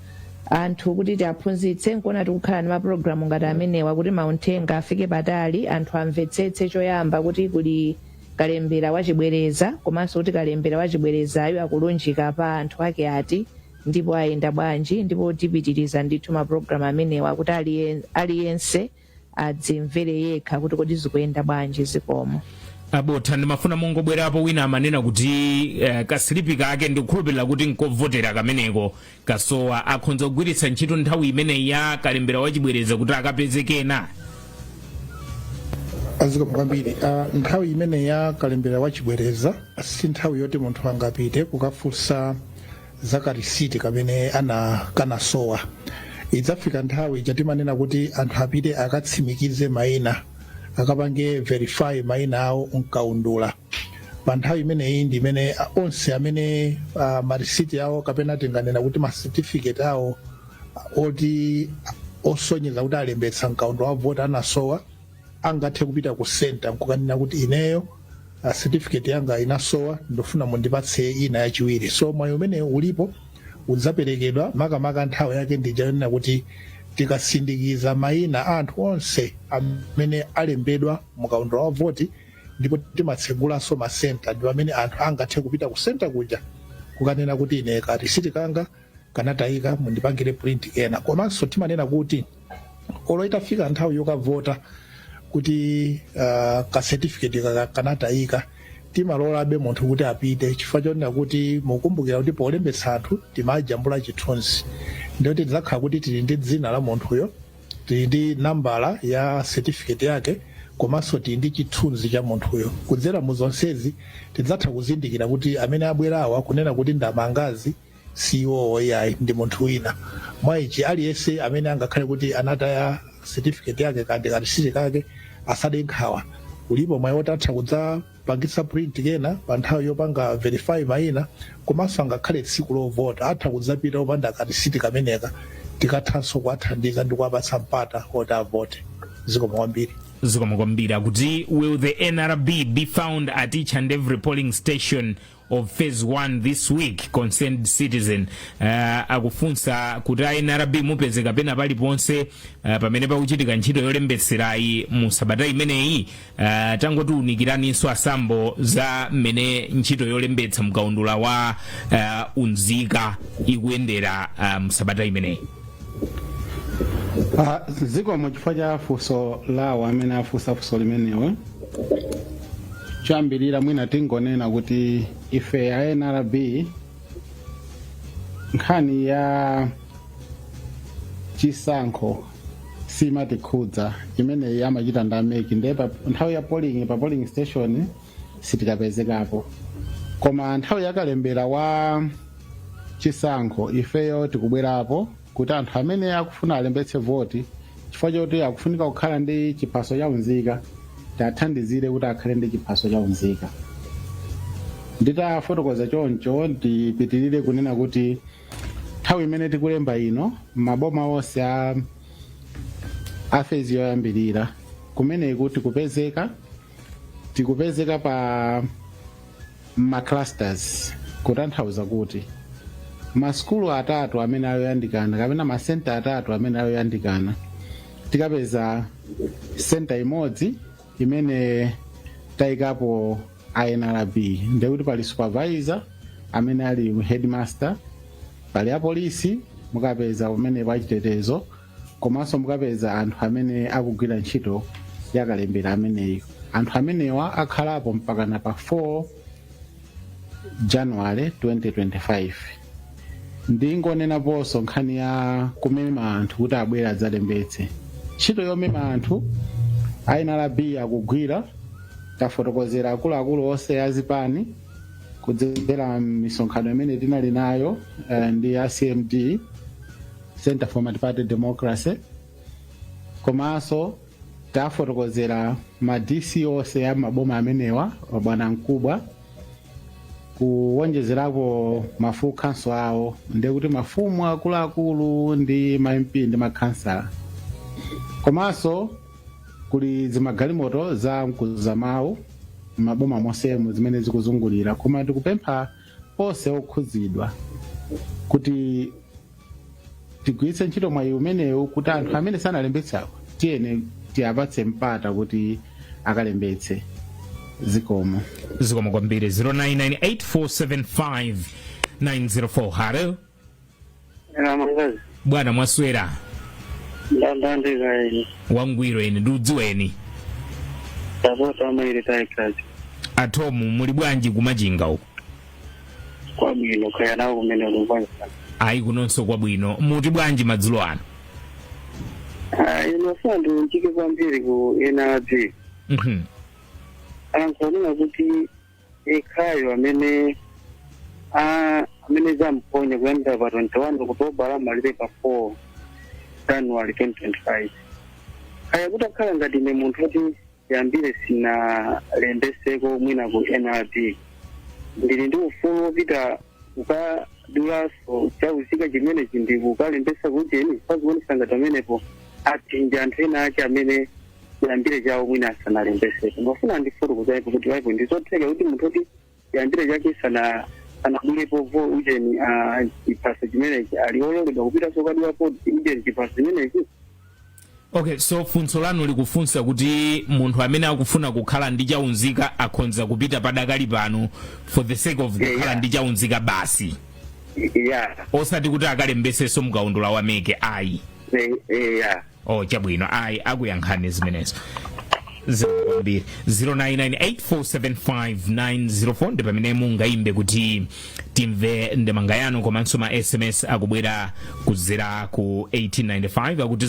anthu kuti tiaphunzitse, nkuona tikukhala ndi mapulogalamu ngati amenewa kuti mauthenga afike patali, anthu amvetsetse choyamba kuti kuli kalembera wachibwereza, komanso kuti kalembera wachibwerezayo akulunjika pa anthu ake ati ndipo ayenda bwanji. Ndipo tipitiriza ndithu mapulogalamu amenewa kuti aliyense adzimvere yekha kuti kodi zikuyenda bwanji. Zikomo. Abotha, ndimafuna mungobwerapo. Wina amanena kuti kasilipi kake, ndikukhulupirira kuti nkovotera kameneko, kasowa. Akhonza kugwiritsa ntchito nthawi imeneyi ya kalembera wachibwereza kuti akapeze kena? Zikomo kwambiri. Nthawi imene ya kalembera wachibwereza si nthawi yoti munthu angapite kukafunsa za karisiti kamene ana kanasowa. Idzafika nthawi chatimanena kuti anthu apite akatsimikize mayina, akapange verify mayina awo mkaundula. Pa nthawi imeneyi ndi imene onse amene marisiti awo, kapena tinganena kuti ma certificate awo oti osonyeza kuti alembetsa mkaundula wa vota anasowa, angathe kupita ku center nkukanena kuti ineyo certificate yanga inasowa, ndofuna mundipatse ina yachiwiri. So mwayi umeneyo ulipo, udzaperekedwa makamaka nthawi yake ndija yonena kuti tikasindikiza mayina a anthu onse amene alembedwa mukaundula wa voti ndipo timatsegulanso masenta, ndi pamene anthu angathe kupita ku center kuja kukanena kuti ine karisiti kanga kanatayika, mundipangire print ena. Komanso timanena kuti olo itafika nthawi yokavota kuti ka certificate kanatayika, timalolabe munthu kuti apite, chifukwa chonena kuti mukumbukira kuti polembetsa anthu timajambula chithunzi, ndiyoti tidzakhala kuti tili ndi dzina la munthuyo, tili ndi nambala ya certificate yake, komanso tili ndi chithunzi cha munthuyo. Kudzera mu zonsezi tidzatha kuzindikira kuti amene abwerawa kunena kuti ndamangazi si iwowo iyayi, ndi munthu wina. Mwa ichi, aliyense amene angakhale kuti anataya certificate yake kandi karisiti kake asade nkhawa, ulipo mwayi wotatha kudzapangitsa print kena pa nthawi yopanga verify mayina. Komanso angakhale tsiku lovota atha kudzapita opanda karisiti kameneka, tikathanso kuwathandiza ndi kuwapatsa mpata oti avote. Zikomo kwambiri. Zikomo kwambiri. Akuti, will the NRB be found at each and every polling station of phase 1 this week? Concerned citizen akufunsa kuti a NRB mupezeka pena paliponse pamene pakuchitika ntchito yolembetserayi mu sabata imeneyi? Tangotiunikiraninso asambo za mmene ntchito yolembetsa mkaundula wa unzika ikuyendera mu sabata imeneyi. Zikomo chifukwa cha funso lawo amene afunsa funso limenewe. Choyambirira mwina tingonena kuti ife a NRB, nkhani ya chisankho simatikhudza, imeneyi amachita ndi a MEC. Ndiye pa nthawi ya polling, pa polling station sitikapezekapo, koma nthawi yakalembera wa chisankho ifeyo tikubwerapo kuti anthu amene akufuna alembetse voti, chifukwa choti akufunika kukhala ndi chiphaso cha unzika, tiathandizire kuti akhale ndi chiphaso cha unzika. Nditafotokoza choncho, ndipitirire kunena kuti nthawi imene tikulemba ino, maboma onse a phase yoyambirira Kumeneku tikupezeka pa ma clusters, kutanthauza kuti masukulu atatu amene ayoyandikana kapena masenta atatu amene ayoyandikana, tikapeza senta imodzi imene tayikapo NRB. Ndekuti pali supervisor amene ali headmaster, pali apolisi, mukapeza kumene pachitetezo, komanso mukapeza anthu amene akugwira ntchito yakalembera ameneyo. Anthu amenewa akhalapo mpakana pa 4 January 2025. Ndingonenaponso nkhani ya kumema anthu kuti abwere adzalembetse. Ntchito yomema anthu NRB akugwira. Tafotokozera akuluakulu onse azipani kudzera misonkhano imene tinali nayo ndi a CMD, Center for Multi-Party Democracy, komanso tafotokozera ma DC onse a maboma amenewa, bwana mkubwa, kuwonjezerapo ma full council awo, ndekuti mafumu akuluakulu ndi ma MP ndi makhansala. Komanso kuli zimagalimoto za mkuzamawu maboma monsemu zimene zikuzungulira. Koma ndikupempha onse okhudzidwa kuti tigwiritse ntchito mwayi umenewu kuti anthu amene sanalembetsawo tiyene tiyapatse mpata kuti akalembetse. Zikomo. Zikomo kwambiri. 0998475904. Hello. Mangazi. Bwana, mwaswera? Ndandandika ine. Wangwiro ine, ndiudziweni. Tapota amaire taikazi. Atomu, muli bwanji kumachinga uku? Kwabwino, kaya nawo kumene kumbwanji? Ayi, kunonso kwabwino. Muti bwanji madzulo ano? Inofuna ndiunjike kwambiri ku NRB. Anthu anena kuti ekhayo amene amene zamponya kuyambira pa 21 October amalire pa 4 January 2025. Kaya kutakhala ngati ine munthu kuti yambire sinalembeseko mwina ku NRB, ndili ndi ufulu wopita kukadulanso chaunzika chimenechi ndi kukalembesa kucheni? Pazikuonesa ngati pamenepo aphinja anthu ena ake amene yambire chawo mwina asanalembeseko. Ndafuna ndifotokozapo kuti paipo ndizotheka kuti munthu kuti yambire chake sana anadulepo vo ujeni chiphaso chimenechi ali ololedwa kupitanso kukadulapo ujeni chiphaso chimenechi? Okay, so funso lanu likufunsa kuti munthu amene akufuna kukhala ndi chaunzika akhonza kupita padakali pano for the sake of kukhala ndi chaunzika basi, osati kuti akalembesenso mkaundula wa MEC ayi? Yeah. Oh, chabwino. Ayi, akuyankhani zimenezo. Kwambiri. 0998475904 ndi pamene mungayimbe kuti timve ndemanga yanu. Komanso ma SMS akubwera kudzera ku 1895, akuti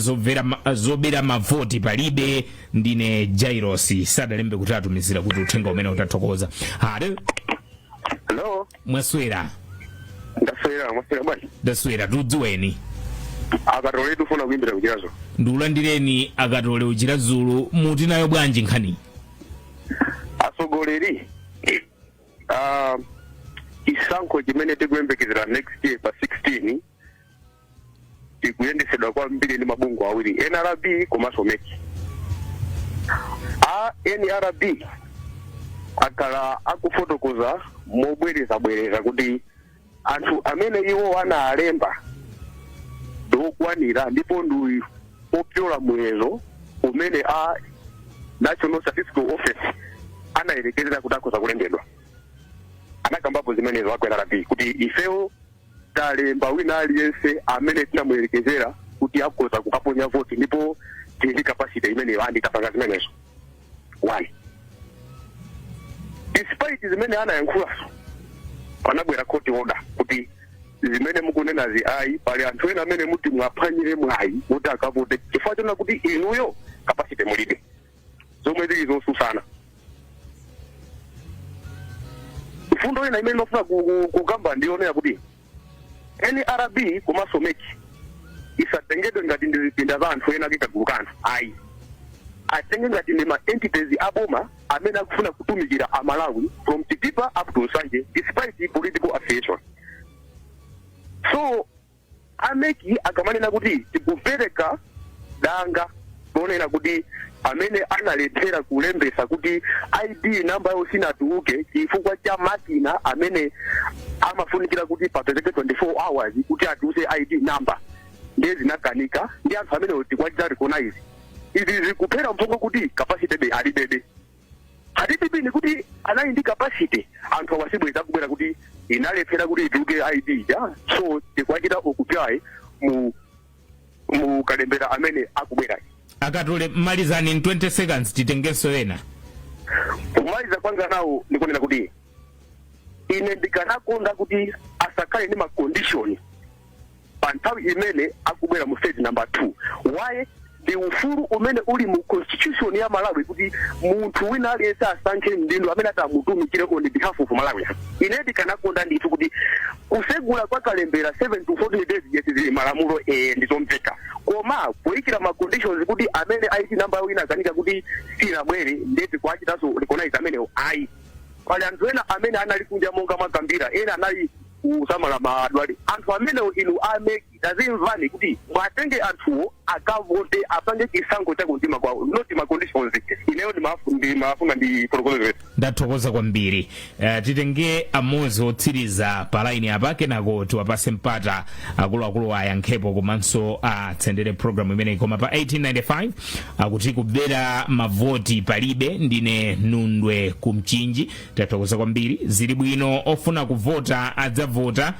zobera mavoti palibe, ndine Jairos. Sadalembe kuti atumizira kuti uthenga umene utathokoza. Hello. Hello. Mwaswera? Ndaswera, mwaswera bwanji? Ndaswera, tudziweni. Akatole, tufuna kuimbira kuchirazo. Ndikulandireni Akatole Uchira Zulu. Muti nayo bwanji nkhani? Atsogoleri, chisankho chimene tikuyembekezera next year pa 16 tikuyendesedwa kwambiri ndi mabungwe awiri, NRB komanso MEC. A NRB akhala akufotokoza mobwerezabwereza kuti anthu amene iwo analemba ndiokwanira ndipo ndi opyola muyezo umene a National Statistical Office anayerekezera kuti akhoza kulembedwa. Anakambapo zimenezo aku NRB kuti ifewo talemba wina aliyense amene tinamuyerekezera kuti akhoza kukaponya voti ndipo tili ndi capacity imeneyo, andi tapanga zimenezo. One, despite zimene anayankhulaso, panabwera court order kuti zimene mukunenazi ayi, pali anthu ena amene muti mwaphwanyire mwayi kuti akavote chifukwa chona kuti inuyo capacity mulibe, zomwe zili zosusana. Mfundo ina imene mafuna kukamba ndiyonera kuti NRB komanso MEC isatengedwe ngati ndi zipinda za anthu ena kagulu ka anthu ayi, atenge ngati ndi ma entities aboma amene akufuna kutumikira Amalawi from Chitipa up to Nsanje despite political affiliation. So a MEC akamanena kuti tikupereka danga lonena kuti Amene analephera kulembesa kuti ID namba yawo sinatuluke chifukwa cha makina amene amafunikira kuti papezeke 24 hours kuti atuluse ID number, ndiye zinakanika, ndi anthu amene tikuwachita recognize. Izi zikuphera mphongo kuti capacity be alibebe. Hatitipi ni kuti anali ndi capacity, anthu awasibweza kubwera kuti inalephera kuti ituluke ID ja, so tikuwachita occupy mu kalembera amene akubwera. Akatule, malizani in 20 seconds, titengenso ena. Kumaliza kwanga nawo ndikunena kuti ine ndikanakonda kuti asakhale ndi ma condition pa nthawi imene akubwera mu stage number 2. Why? Ndi ufulu umene uli mu constitution ya Malawi kuti munthu wina aliyense asankhe mdindo amene atamutumikire on behalf of Malawi. Ine ndikanakonda ndithu kuti kusegula kwa kalembera 7 to 14 days, yes, zili malamulo, ndizomveka, koma kuyikira ma conditions kuti amene ID number yawo inakanika kuti sinabwere, ndeti kuachitanso recognize amenewo, ayi. Pali anthu ena amene anali kunja monga makambira, ena anali kusamala madwali. Anthu amenewo, inu a MEC, tazimvani kuti mwatenge anthuwo akavote, apange chisankho cha kumtima kwawo, not ma conditions. Ineyo ndimafuna ndifotokozere. Ndathokoza kwambiri. Titenge amodzi otsiriza pa line apa, kenako tiwapase mpata akuluakulu ayankhepo komanso atsendere program imeneyi. Koma pa 1895 akuti kubera mavoti palibe, ndine Nundwe Kumchinji. Tathokoza kwambiri. Zili bwino, ofuna kuvota adzavota,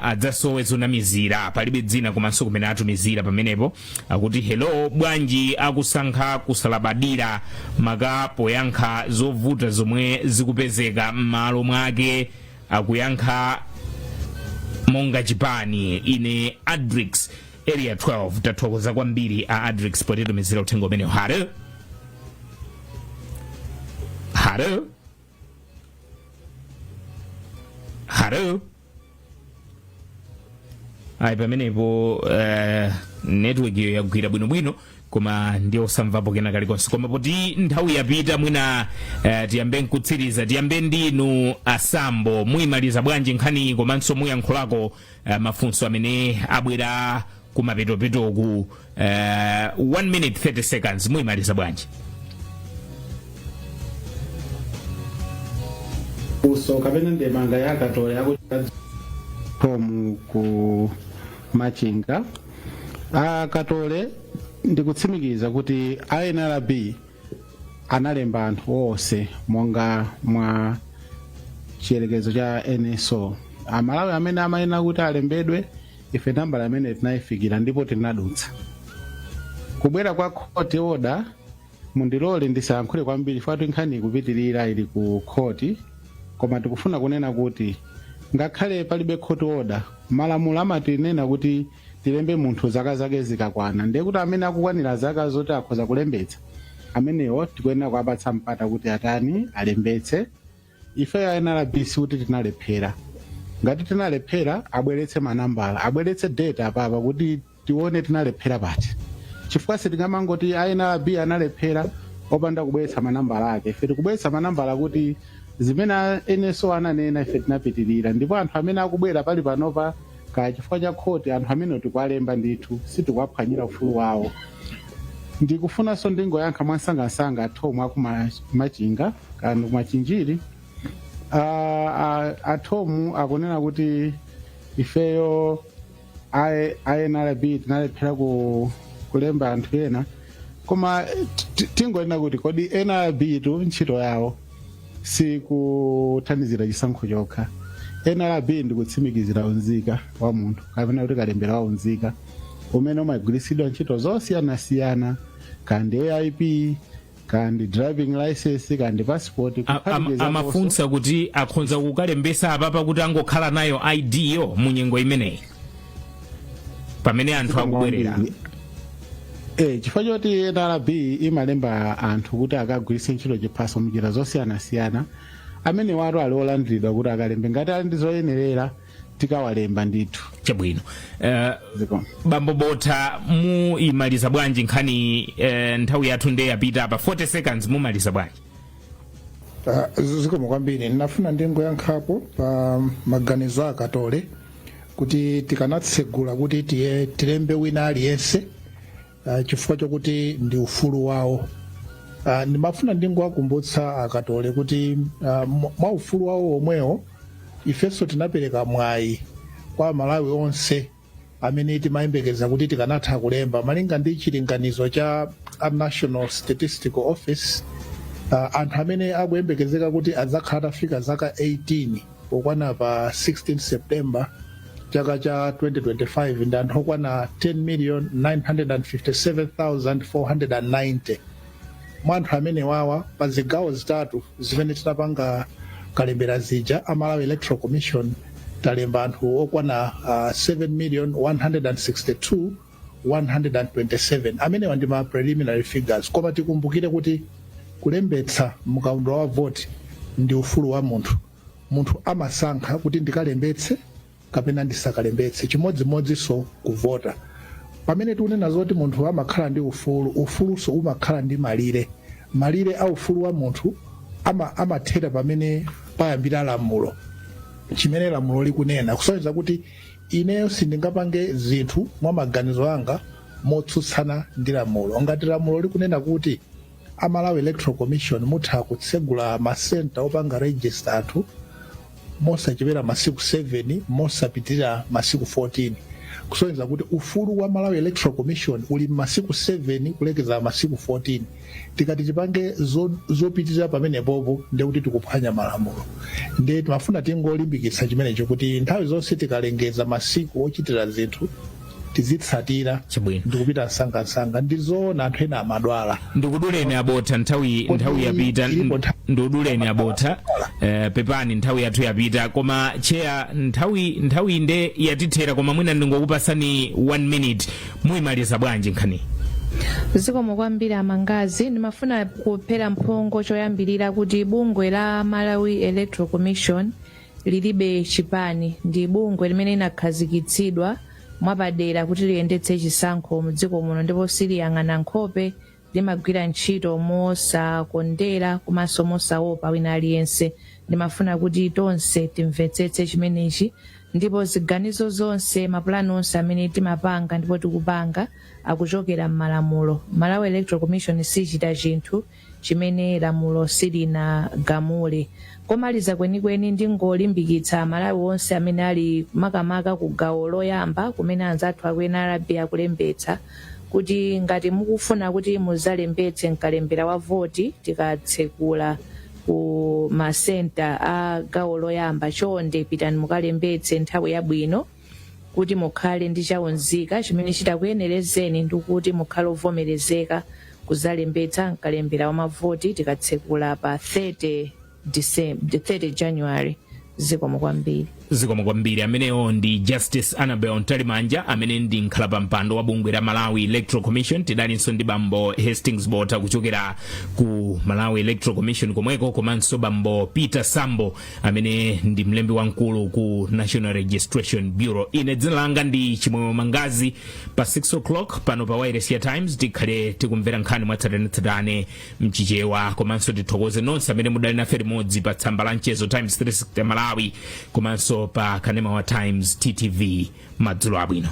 adzasowe zonamizira. Palibe dzina komanso kumene atumizira. Pamenepo akuti, "Hello, bwanji akusankha kusalabadira maka poyankha zovuta zomwe zikupezeka, m'malo mwake akuyankha monga chipani? Ine Adrix, Area 12." Tathokoza kwambiri a Adrix potitumizira uthenga umenewo. Hello, hello, hello. Ayi, pamenepo network iyo yagwira bwinobwino, koma ndiye osamvapo kena kalikonse. Koma poti nthawi yapita, mwina tiyambe nkutsiriza. Tiyambe ndinu Asambo, muyimaliza bwanji nkhani komanso muyankhulako mafunso amene abwera kumapetopetoku? 1 minute 30 seconds, muyimaliza bwanji? Funso kapena ndemanga ya Akatole akutomu ku Machinga. Akatole, ndikutsimikiza kuti NRB analemba anthu onse monga mwa chiyerekezo cha NSO. Amalawi amene amayenera kuti alembedwe, ife nambala amene tinayifikira ndipo tinadutsa. Kubwera kwa court order, mundilole ndisayankhule kwambiri chifukwa nkhani ikupitirira, ili ku khoti. Koma tikufuna kunena kuti ngakhale palibe court order, malamulo amatinena kuti tilembe munthu zaka zake zikakwana. Ndiye kuti amene akukwanira zaka zoti akhoza kulembetsa, amenewo tikuyenera kuwapatsa mpata kuti atani? Alembetse. Ife ya NRB sikuti tinalephera. Ngati tinalephera, abweretse manambala, abweretse data apapa kuti tione tinalephera pati, chifukwa sitingamangoti a NRB analephera opanda kubweretsa manambala ake. Ife tikubweretsa manambala kuti zimene a NSO ananena, ife tinapitirira, ndipo anthu amene akubwera pali panopa kaya chifukwa cha khoti, anthu amene tikuwalemba ndithu, sitikuwaphwanyira ufulu wawo. Ndikufunanso ndingoyankha mwansangansanga athomu akumachinga kana kumachinjiri. Athomu akunena kuti ifeyo a NRB tinalephera kulemba anthu ena, koma tingonena kuti kodi NRB tu ntchito yawo sikuthandizira chisankho chokha. NRB ndikutsimikizira unzika wa munthu kapena kuti kalembera wa unzika umene umagwiritsidwa ntchito zosiyanasiyana, kandi AIP, kandi driving license, kandi passport. Kuphatikizaponso- Amafunsa kuti akhonza kukalembesa apapa kuti angokhala nayo ID yo mu nyengo imeneyi pamene anthu akubwerera? Chifukwa choti NRB imalemba anthu kuti akagwiritse ntchito chiphaso mnjira zosiyanasiyana, amene watu ali olandiridwa kuti akalembe ngati ali ndi zoyenerera, tikawalemba ndithu. Chabwino. Ziko. Bambo Botha, muyimaliza bwanji nkhani? Nthawi yathu ndiye yapita apa, 40 seconds, mumaliza bwanji? Zikomo kwambiri. Ndinafuna ndingoyankhapo pa maganizo Akatole kuti tikanatsegula kuti tiye tilembe wina aliyense. chifukwa chokuti ndi ufulu wawo. Ndimafuna ndingowakumbutsa akatole kuti mwa ufulu wawo omwewo, ifenso tinapereka mwayi kwa Malawi onse amene timayembekeza kuti tikanatha kulemba malinga ndi chilinganizo cha a National Statistical Office. Anthu amene akuyembekezeka kuti adzakhala atafika zaka 18 pokwana pa 16 September chaka cha 2025 ndi anthu okwana 10 million 957,490. Mwa anthu amene wawa, pa zigawo zitatu zimene tinapanga kalembera zija, a Malawi Electoral Commission talemba anthu okwana 7 million 162 127. Amenewa ndi ma preliminary figures, koma tikumbukire kuti kulembetsa mukaundula wa voti ndi ufulu wa munthu. Munthu amasankha kuti ndikalembetse kapena ndisakalembetse, chimodzimodzinso kuvota. Pamene tikunena zoti munthu amakhala ndi ufulu, ufuluso umakhala ndi malire. Malire a ufulu wa munthu amathera pamene payambira lamulo, chimene lamulo likunena, kusonyeza kuti ineyo sindingapange zinthu mwa maganizo anga motsutsana ndi lamulo. Ngati lamulo likunena kuti a Malawi Electoral Commission mutha kutsegula masenta opanga register anthu mosachepera masiku 7, mosapitirira masiku 14, kusonyeza kuti ufulu wa Malawi Electoral Commission uli masiku 7 kulekeza masiku 14. Tikati tipange zopitirira pamenepopo, ndekuti tikuphwanya malamulo. Ndiye timafuna tingolimbikitsa chimenecho kuti nthawi zonse tikalengeza masiku ochitira zinthu, tizitsatira ndikupita msangamsanga. Ndizoona, anthu ena amadwala. Ndikuduleni abotha, nthawi Kodi nthawi yapita. ilipo Ndikuduleni abotha, pepani, nthawi yathu yapita. Koma chair, nthawi nde yatithera, koma mwina ndingokupasani 1 minute, muyimaliza bwanji nkhani? Zikomo kwambiri amangazi. Ndimafuna kuphera mphongo choyambirira kuti bungwe la Malawi Electoral Commission lilibe chipani. Ndi bungwe limene linakhazikitsidwa mwapadera kuti liyendetse chisankho mdziko muno, ndipo siliyang'ana nkhope. Limagwira ntchito mosakondera komanso mosaopa wina aliyense. Ndimafuna kuti tonse timvetsetse chimenechi, ndipo ziganizo zonse, mapulani onse amene timapanga ndipo tikupanga akuchokera m'malamulo. Malawi Electoral Commission sichita chinthu chimene lamulo silinagamule. Komaliza kwenikweni, ndingolimbikitsa Malawi onse amene ali makamaka ku gawo loyamba kumene anzathu aku NRB akulembetsa kuti ngati mukufuna kuti muzalembetse mkalembera wa voti tikatsekula ku masenta a gawo loyamba, chonde pitani mukalembetse nthawi yabwino kuti mukhale ndi chaunzika chimene chitakuyenerezeni ndi kuti mukhale ovomerezeka kuzalembetsa mkalembera wa mavoti tikatsekula pa 30 December, 30 January. Zikomo kwambiri. Zikomo kwambiri. Amenewo ndi Justice Annabel Mtalimanja amene ndi mkhalapampando wa bungwe la Malawi Electoral Commission. Tidalinso ndi bambo Hastings Bota kuchokera ku Malawi Electoral Commission komweko, komanso bambo Peter Sambo amene ndi mlembi wamkulu ku National Registration Bureau. Ine dzina langa ndi Chimwemwe Mangazi. Pa 6 o'clock pano pa wireless ya Times tikhale tikumvera nkhani mwatsatanetsatane mchichewa. Komanso tithokoze nonse amene mudali nafe limodzi pa tsamba la mchezo Times 360 Malawi komanso pa kanema wa Times TTV. Madzulo abwino.